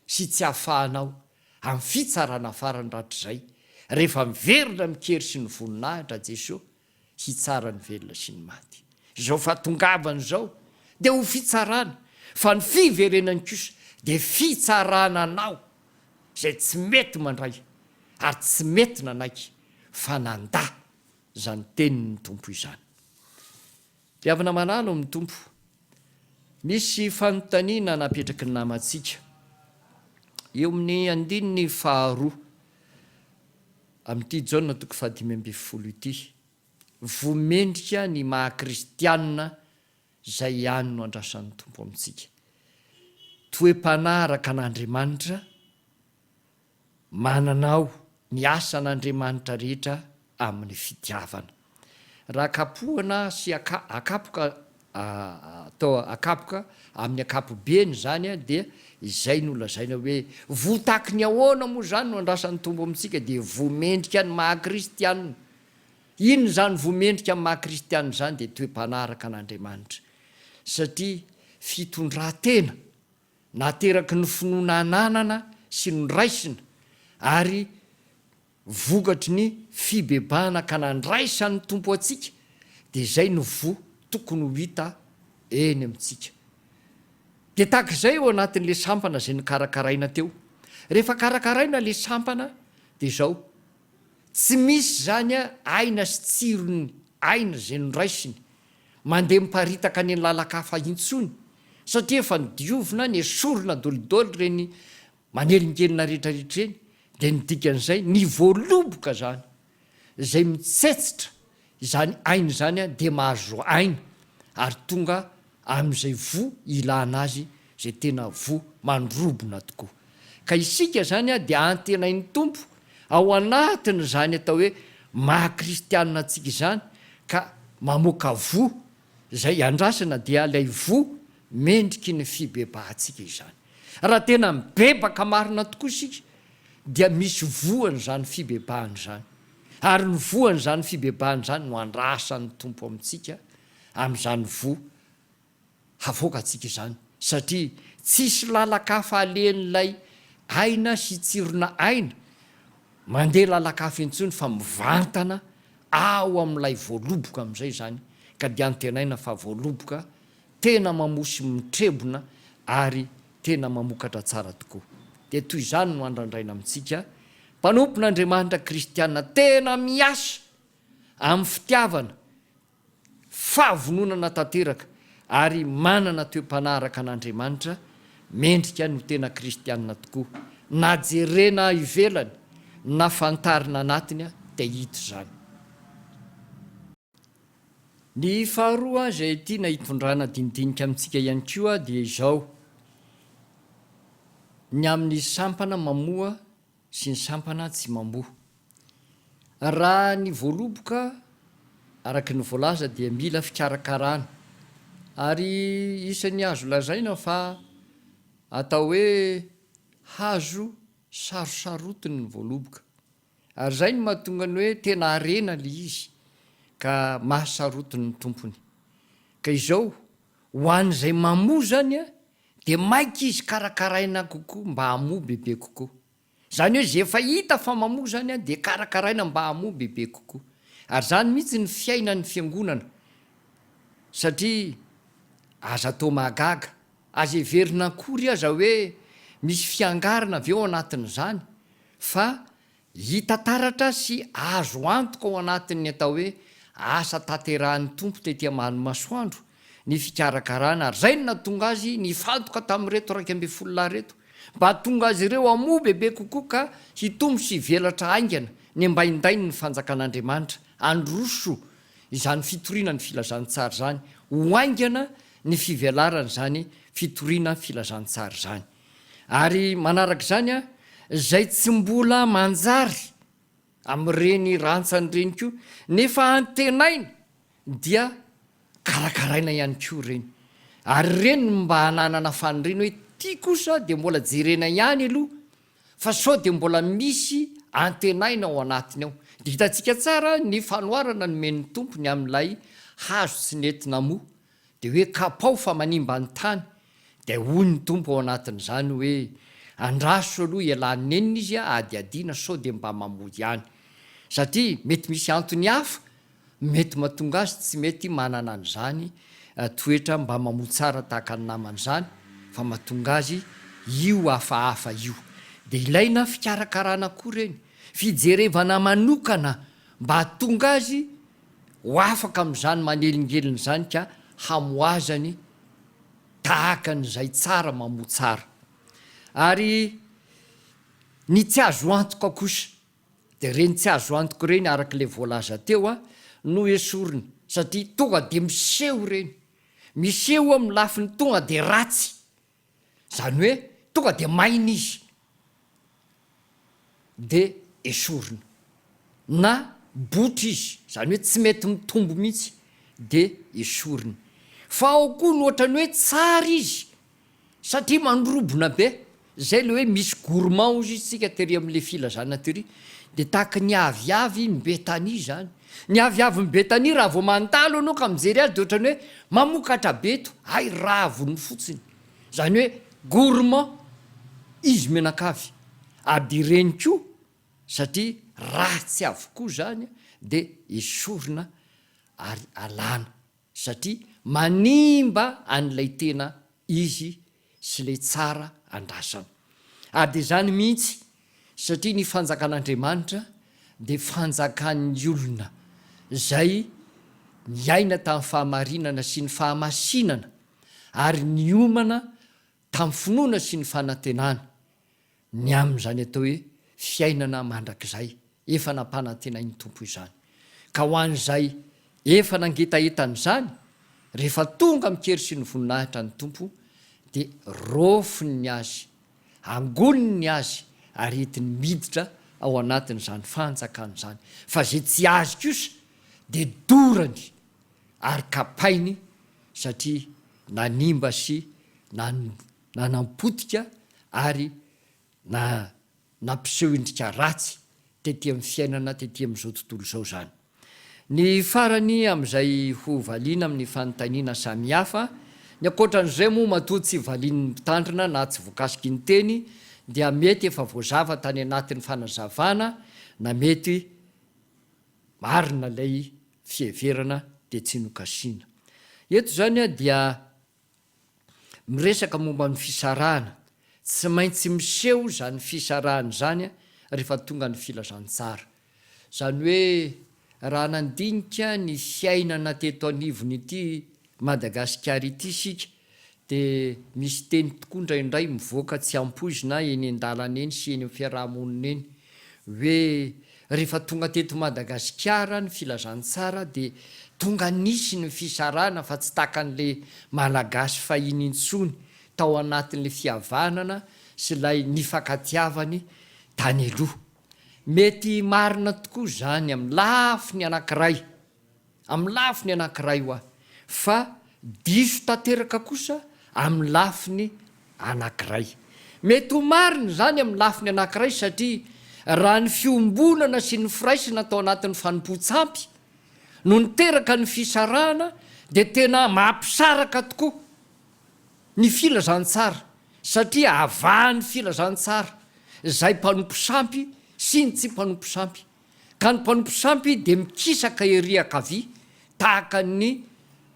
sy tsy hahafahanao amin'ny fitsarana farany rahatrizay, rehefa miverina amin-kery sy ny voninahitra Jesoa hitsara ny velona sy ny maty. Izao fahatongavany izao dia ho fitsarana, fa ny fiverenany kosa dia fitsarana anao izay tsy mety mandray ary tsy mety nanaiky fa nandà izany tenin'ny Tompo izany. Ry havana malala ao amin'ny Tompo, misy fanontaniana napetraky ny namantsika eo amin'ny andininy faharoa amin'ity Jaona toko fahadimy ambin'ny folo ity. Voa mendrika ny maha kristianina izay ihany no andrasan'ny Tompo amintsika. Toe-panahy araka an'Andriamanitra, mananao ny asan'Andriamanitra rehetra amin'ny fitiavana. Raha kapohana sy akapoka atao akapoka amin'ny ankapobeny izany dia izay no lazaina hoe voa tahaky ny ahoana moa izany no andrasan'ny Tompo amintsika dia voa mendrika ny maha kristianina. Inona izany voa mendrika amin'ny maha kristianina izany dia toe-panahy araka an'Andriamanitra satria fitondran-tena nateraky ny finoana ananana sy noraisina ary vokatry ny fibebahana ka nandraisan'ny Tompo antsika, dia izay no voa tokony ho hita eny amintsika. Dia tahaka izay ao anatin'ilay sampana izay nokarakaraina teo. Rehefa karakaraina ilay sampana dia izao, tsy misy izany aina sy tsirony aina izay noraisiny mandeha miparitaka any an-lalan-kafa intsony satria efa nodiovina, nesorina dolidoly ireny manelingelina rehetrarehetra ireny, dia ny dikan'izay, ny voaloboka izany, izay mitsetsitra izany aina izany dia mahazo aina ary tonga amin'izay voa ilana azy, izay tena voa mandrobona tokoa. Ka isika izany dia antenain'ny Tompo ao anatin'izany atao hoe maha kristianina antsika izany ka mamoaka voa izay andrasana dia ilay voa mendriky ny fibebahantsika izany. Raha tena mibebaka marina tokoa isika dia misy voan'izany fibebahana izany. Ary ny voan'izany fibebahana izany no andrasan'ny Tompo amintsika amin'izany voa havoakantsika izany satria tsisy lalan-kafa alehan'ilay aina sy tsirona aina mandeha lalan-kafa intsony fa mivantana ao amin'ilay voaloboka amin'izay izany ka dia antenaina fa voaloboka tena mamoa sy mitrebona ary tena mamokatra tsara tokoa. Dia toy izany no andrandraina amintsika mpanompon'Andriamanitra kristiana tena miasa amin'ny fitiavana fahavononana tanteraka ary manana toe-panahy araka an'Andriamanitra, mendrika ny ho tena kristianina tokoa. Na jerena ivelany na fantarina anatiny dia hita izany. Ny faharoa izay tiana hitondrana dinidinika amintsika ihany koa dia izao, ny amin'ny sampana mamoa sy ny sampana tsy mamoa. Raha ny voaloboka, araka ny voalaza dia mila fikarakarana ary isan'ny azo lazaina fa atao hoe hazo sarosarotiny ny voaloboka. Ary izay no mahatonga ny hoe tena harena ilay izy ka mahasarotiny ny tompony. Ka izao, ho an'izay mamoa izany dia maika izy karakaraina kokoa mba hamoa bebe kokoa. Izany hoe izay efa hita fa mamoa izany dia karakaraina mba hamoa bebe kokoa. Ary izany mihitsy ny fiainan'ny fiangonana satria aza atao mahagaga, aza heverina akory aza hoe misy fiangarana avy ao anatin'izany fa Hita taratra sy azo antoka ao anatin'ny atao hoe asa tanterahin'ny Tompo tety ambany masoandro ny fikarakarana ary izay no nahatonga azy nifantoka tamin'ireto 11 lahy ireto mba hahatonga azy ireo hamoa bebe kokoa ka hitombo sy hivelatra haingana ny ambaindain'ny fanjakan'Andriamanitra handroso izany fitoriana ny filazantsara izany ho haingana ny fivelaran'izany fitoriana filazantsara izany. Ary manaraka izany, izay tsy mbola manjary amin'ireny rantsany ireny koa, nefa antenaina dia. Karakaraina ihany koa ireny. Ary ireny no mba hananana faniriana hoe ity kosa dia mbola jerena ihany aloha fa sao dia mbola misy antenaina ao anatiny ao. Dia hitantsika tsara ny fanoharana nomen'ny Tompo ny amin'ilay hazo tsy nety namoa. Dia hoe kapao fa manimba ny tany. Dia hoy ny Tompo ao anatin'izany hoe andraso aloha ialany nenina izy hadihadiana sao dia mba mamoa ihany. Satria mety misy antony hafa Mety mahatonga azy tsy mety manana an'izany toetra mba mamoa tsara tahaka ny namany izany fa mahatonga azy io hafahafa io. Dia ilaina fikarakarana koa ireny, fijerevana manokana mba hahatonga azy ho afaka amin'izany manelingelina izany ka hamoazany tahaka an'izay tsara mamoa tsara. Ary ny tsy azo antoka kosa Dia ireny tsy azo antoka ireny araka ilay voalaza teo no esorina satria tonga dia miseho ireny. Miseho amin'ny lafiny tonga dia ratsy. Izany hoe tonga dia maina izy. Dia esorina. Na botry izy, izany hoe tsy mety mitombo mihitsy, dia esorina. Fa ao koa ny ohatran'ny hoe tsara izy Satria mandrobona be, zay le hoe misy gourmand ozy izy tsika tery amle filazana tery, de tahaka ny aviavy ny Betania zany. Ny aviavy ny Betania raha vao mandalo anao ka mijery azy de ohatrany hoe mamokatra be eto, hay raviny fotsiny. Zany hoe gourmand izy mianakavy. Ary de ireny koa satria ratsy avokoa zany de esorina ary alana. satria manimba an'ilay tena izy sy ilay tsara andrasana. Ary dia izany mihitsy, satria ny fanjakan'Andriamanitra dia fanjakan'ny olona izay niaina tamin'ny fahamarinana sy ny fahamasinana ary niomana tamin'ny finoana sy ny fanantenana ny amin'izany atao hoe fiainana mandrakizay efa nampanantenain'ny Tompo izany. Ka ho an'izay efa nangetaheta an'izany, rehefa tonga amin-kery sy ny voninahitra ny Tompo, dia raofiny ny azy, angoniny ny azy, ary entiny miditra ao anatin'izany fanjakana izany. Fa izay tsy azy kosa dia dorany ary kapainy satria nanimba sy nanampotika ary na nampiseho endrika ratsy tety amin'ny fiainana tety amin'izao tontolo izao izany. Ny farany amin'izay ho valiana amin'ny fanontaniana samihafa, ny ankoatran'izay moa matoa tsy valian'ny mpitandrina na tsy voakasiky ny teny dia mety efa voazava tany anatin'ny fanazavana na mety marina ilay fiheverana dia tsy nokasiana. Eto izany dia miresaka momba ny fisarahana. Tsy maintsy miseho izany fisarahana izany rehefa tonga ny filazantsara. Izany hoe raha nandinika ny fiainana teto anivon'ity Madagasikara ity isika dia misy teny tokoa indraindray mivoaka tsy ampoizina eny an-dalana eny sy eny amin'ny fiaraha-monina eny hoe rehefa tonga teto Madagasikara ny filazantsara dia tonga nisy ny fisarahana fa tsy takan'le Malagasy fahiny intsony tao anatin'le fihavanana sy ilay nifankatiavany tany aloha. Mety marina tokoa izany amin'ny lafiny anankiray. Amin'ny lafiny anankiray hoa, fa diso tanteraka kosa amin'ny lafiny anankiray. Mety ho marina izany amin'ny lafiny anankiray satria raha ny fiombonana sy ny firaisana tao anatin'ny fanompoan-tsampy no niteraka ny fisarahana dia tena mampisaraka tokoa ny filazantsara satria avahan'ny filazantsara izay mpanompo sampy sy ny tsy mpanompo sampy. Ka ny mpanompo sampy dia mikisaka ery ankavia tahaka ny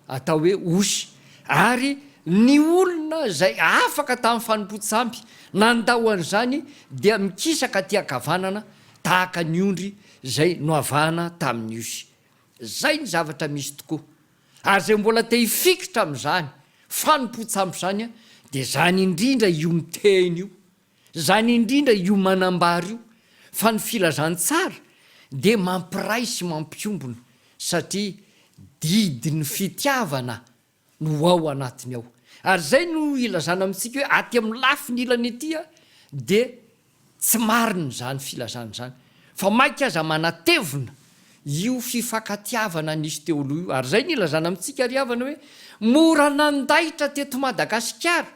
atao hoe osy, ary ny olona izay afaka tamin'ny fanompoan-tsampy nandao an'izany dia mikisaka aty ankavanana tahaka ny ondry izay noavahana tamin'ny osy. Izay ny zavatra misy tokoa. Ary izay mbola te hifikitra amin'izany fanompoan-tsampy izany dia izany indrindra io miteny io. Izany indrindra io manambara io fa ny filazantsara dia mampiray sy mampiombona satria didin'ny fitiavana no ao anatiny ao. Ary izay no ilazana amintsika hoe aty amin'ny lafiny ilany aty dia tsy marina izany filazana izany fa mainka aza manatevina. io fifankatiavana nisy teo aloha io. Ary izay no ilazana amintsika ry havana hoe mora nandaitra teto Madagasikara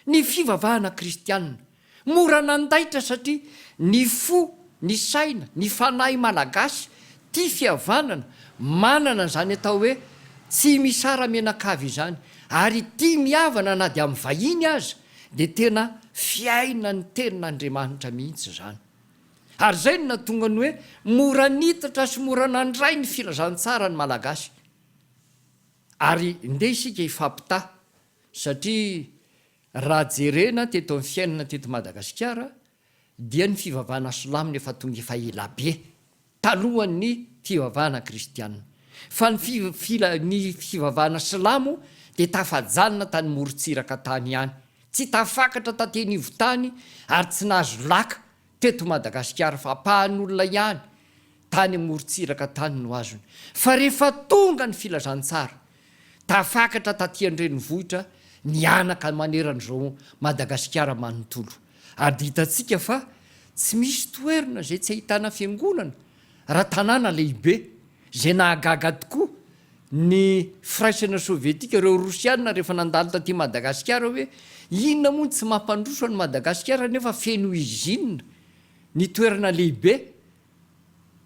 ny fivavahana kristianina. Mora nandaitra satria ny fo, ny saina, ny fanahy malagasy tia fihavanana, manana izany atao hoe tsy misara-mianakavy izany ary tia mihavana na dia amin'ny vahiny aza dia tena fiainan'ny tenin'Andriamanitra mihitsy izany. Ary izay no nahatonga ny hoe mora nitatra sy mora nandray ny filazantsara ny Malagasy. Ary ndeha isika hifampitaha satria raha jerena teto amin'ny fiainana teto Madagasikara dia ny fivavahana silamo no efa tonga efa ela be talohan'ny fivavahana kristiana. Fa ny ny fivavahana silamo dia tafajanona tany morontsiraka tany ihany. Tsy tafakatra taty anivon-tany ary tsy nahazo laka teto Madagasikara fa ampahan'olona ihany tany amorontsiraka tany no azony. Fa rehefa tonga ny filazantsara, tafakatra taty an-drenivohitra nihanaka maneran'izao Madagasikara manontolo. Ary dia hitantsika fa tsy misy toerana izay tsy ahitana fiangonana raha tanàna lehibe, izay nahagaga tokoa ny firaisana sovietika, ireo rosiana rehefa nandalo taty Madagasikara hoe inona moa no tsy mampandroso an'i Madagasikara nefa feno usine ny toerana lehibe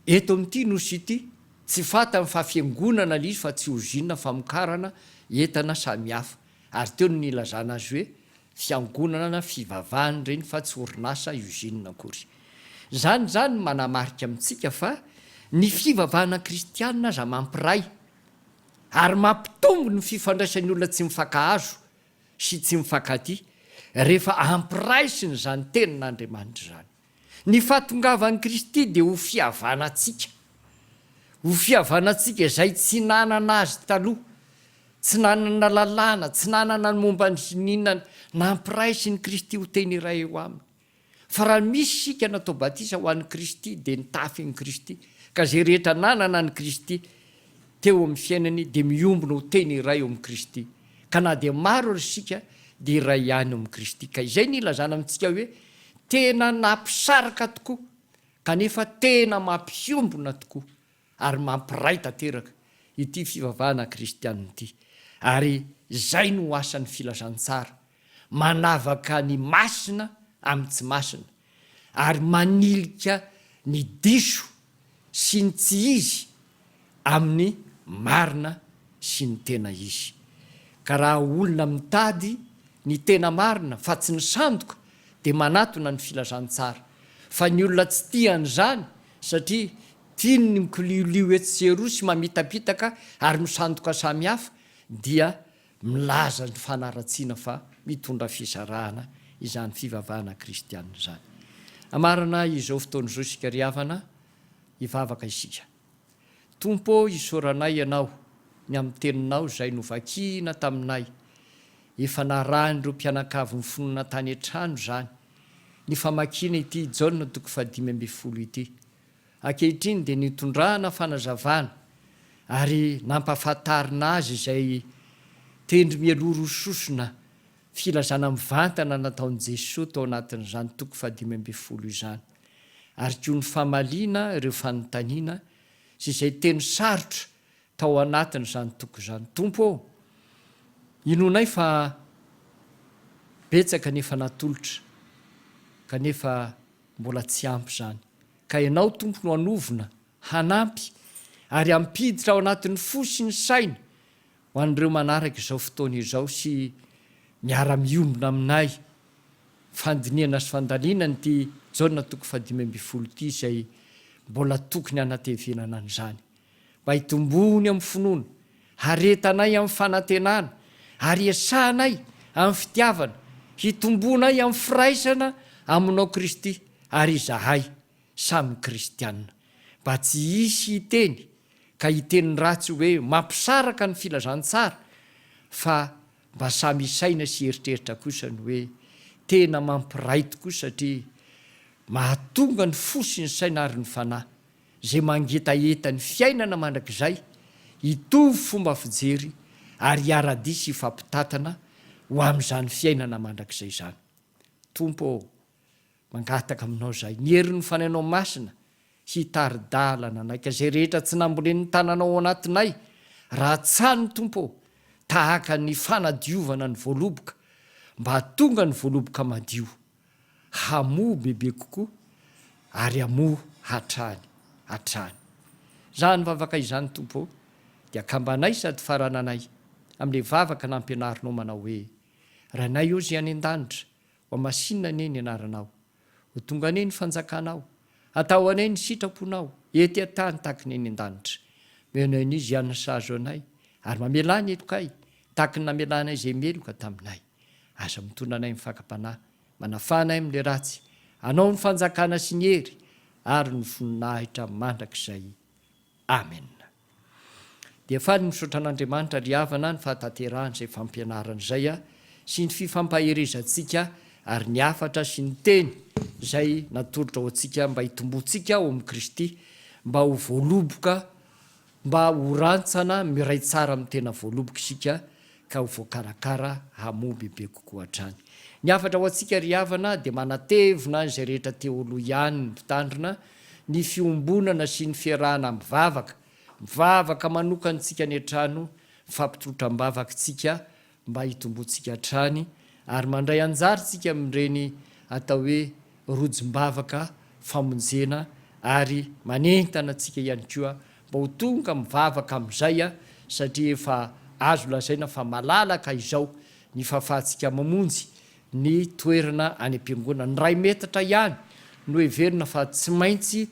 eto amin'ity nosy ity, tsy fantany fa fiangonana ilay izy fa tsy usine famokarana entana samihafa, ary teo no nilazana azy hoe fiangonana na fivavahana ireny fa tsy orinasa usine akory. Izany izany manamarika amintsika fa ny fivavahana kristianina aza mampiray ary mampitombo ny fifandraisan'ny olona tsy mifankahazo sy tsy mifankatia rehefa ampiraisina izany tenin'Andriamanitra izany. Ny fahatongavan'i Kristy dia ho fihavanantsika. Ho fihavanantsika izay tsy nanana azy taloha, tsy nanana lalàna, tsy nanana ny momba ny n'inona, nampiraisin'i Kristy ho teny iray eo aminy. Fa raha misy isika natao batisa ho an'i Kristy dia nitafy an'i Kristy, ka izay rehetra nanana an'i Kristy teo amin'ny fiainany dia miombona ho teny iray eo amin'i Kristy. Ka na dia maro ary isika dia iray ihany eo amin'i Kristy. Ka izay no ilazana amintsika hoe tena nampisaraka tokoa kanefa tena mampiombona tokoa ary mampiray tanteraka ity fivavahana kristianina ity. Ary izay no asan'ny filazantsara, manavaka ny masina amin'ny tsy masina ary manilika ny diso sy ny tsy izy amin'ny marina sy ny tena izy. Ka raha olona mitady ny tena marina fa tsy ny sandoka dia manatona ny filazantsara. Fa ny olona tsy tia an'izany satria tiany ny mikoliolio etsy sy eroa sy mamitapitaka ary misandoka samihafa dia milaza ny fanaratsiana fa mitondra fisarahana izany fivavahana kristianina izany. Hamarana izao fotoana izao isika ry havana, hivavaka isika. Tompo ô, isaoranay Ianao ny amin'ny Teninao izay novakiana taminay. Efa narahin'ireo mpianakavin'ny finoana tany an-trano izany, ny famakiana ity Jaona toko fahadimy ambin'ny folo ity. Ankehitriny dia nitondrana fanazavana ary nampahafantarina azy izay tendry mialoha roa sosona filazana mivantana nataon'i Jesoa tao anatin'izany toko fahadimy ambin'ny folo izany, ary koa ny famaliana ireo fanontaniana sy izay teny sarotra tao anatin'izany toko izany. Tompo ô, inoanay fa betsaka ny efa natolotra, kanefa mbola tsy ampy izany. Ka Ianao Tompo no hanovona, hanampy, ary hampiditra ao anatin'ny fo sy ny saina ho an'ireo manaraka izao fotoana izao sy miara-miombona aminay fandinihana sy fandalinana ity Jaona toko fahadimy ambin'ny folo ity izay mbola tokony hanatevenana an'izany mba hitomboany amin'ny finoana, haretanay amin'ny fanantenana ary hiasanay amin'ny fitiavana, hitomboanay amin'ny firaisana aminao Kristy ary izahay samy kristiana. Mba tsy hisy hiteny ka hiteny ratsy hoe mampisaraka ny filazantsara fa mba samy hisaina sy hieritreritra kosa ny hoe tena mampiray tokoa satria mahatonga ny fo sy ny saina ary ny fanahy izay mangetaheta ny fiainana mandrakizay hitovy fomba fijery ary hiara-dia sy hifampitantana ho amin'izany fiainana mandrakizay izany. Tompo ô, mangataka aminao izahay, ny herin'ny Fanahinao Masina. hitari-dalana anay ka izay rehetra tsy nambolen'ny tananao ao anatinay ratsany Tompo ô tahaka ny fanadiovana ny voaloboka mba hahatonga ny voaloboka madio hamoa bebe kokoa ary hamoa hatrany hatrany. Izany vavaka izany Tompo ô dia akambanay sady farananay amin'ilay vavaka nampianarinao manao hoe, Rainay ô izay any an-danitra, ho hamasinina anie ny anaranao. Ho tonga anie ny fanjakanao. Atao anie ny sitraponao, ety an-tany tahaka ny any an-danitra. Omeo anay anio izay hanina sahaza anay, ary mamelà ny helokay, tahaka ny namelanay izay meloka taminay. Aza mitondra anay amin'ny fakam-panahy, manafaha anay amin'ilay ratsy. Anao ny fanjakana sy ny hery ary ny voninahitra mandrakizay. Amena. Dia faly misaotra an'Andriamanitra ry havana ny fahatanterahan'izay fampianarana izay sy ny fifampaherezantsika ary ny hafatra sy ny teny izay natolotra ho antsika mba hitomboantsika ao amin'i Kristy mba ho voaloboka mba ho rantsana miray tsara amin'ny tena voaloboka isika ka ho voakarakara hamoa bebe kokoa hatrany. Ny hafatra ho antsika ry havana dia manatevina izay rehetra teoloha ihany ny mpitandrina ny fiombonana sy ny fiarahana mivavaka, mivavaka manokana tsika any an-trano, mifampitolotra am-bavaka tsika mba hitomboantsika hatrany ary mandray anjara tsika amin'ireny atao hoe rojom-bavaka famonjena ary manentana antsika ihany koa mba ho tonga mivavaka amin'izay satria efa azo lazaina fa malalaka izao ny fahafahantsika mamonjy ny toerana any am-piangonana. Ny iray metatra ihany no heverina fa tsy maintsy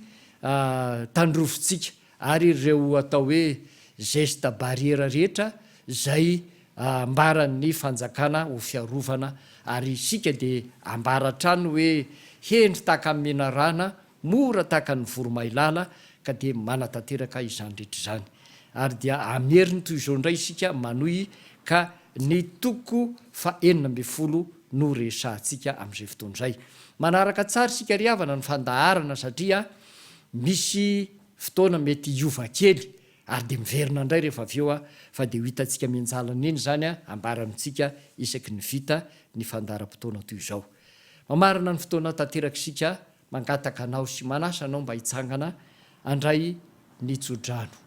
tandrovintsika ary ireo atao hoe geste barrière rehetra izay ambaran'ny fanjakana ho fiarovana ary isika dia ambara hatrany hoe hendry tahaka ny menarana, mora tahaka ny voromailala ka dia manatanteraka izany rehetra izany. Ary dia hameriny toy izao indray isika manohy ka ny toko faha 16 no resahantsika amin'izay fotoana izay. Manaraka tsara isika ry havana ny fandaharana satria misy fotoana mety hiova kely ary dia miverina indray rehefa avy eo fa dia ho hitantsika mianjalana eny izany ambara amintsika isaky ny vita ny fandaharam-potoana toy izao. Mamarana ny fotoana tanteraka isika mangataka anao sy manasa anao mba hitsangana handray ny tsodrano.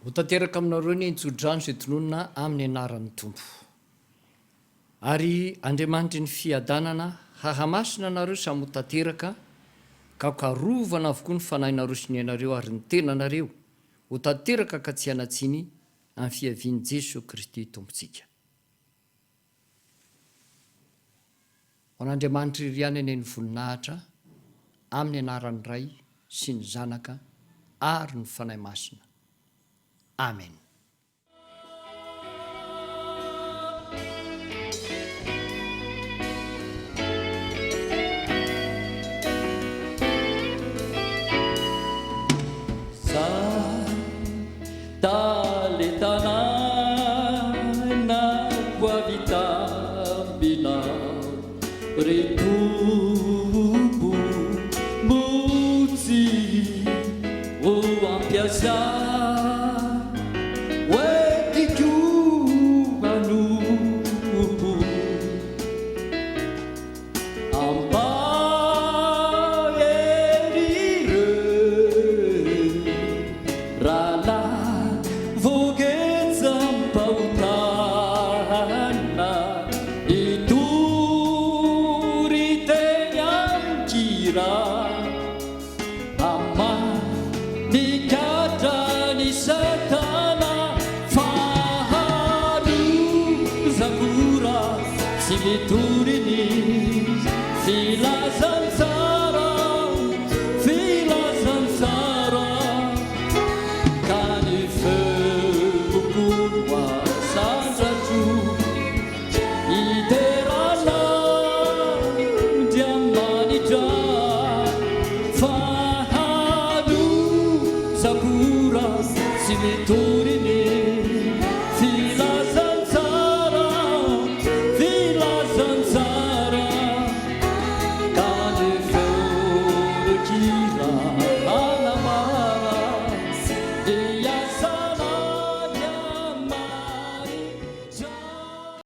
Ho tanteraka aminareo anie ny tsodrano izay tononina amin'ny anaran'ny Tompo. Ary Andriamanitry ny fiadanana hahamasina anareo samy ho tanteraka, ka ho karovana avokoa ny fanahinareo sy ny ainareo ary ny tenanareo ho tanteraka ka tsy hanan-tsiny amin'ny fiavian'i Jesoa Kristy Tompontsika. Ho an'Andriamanitra irery ihany anie ny voninahitra, amin'ny anaran'ny Ray sy ny Zanaka ary ny Fanahy Masina. Amen.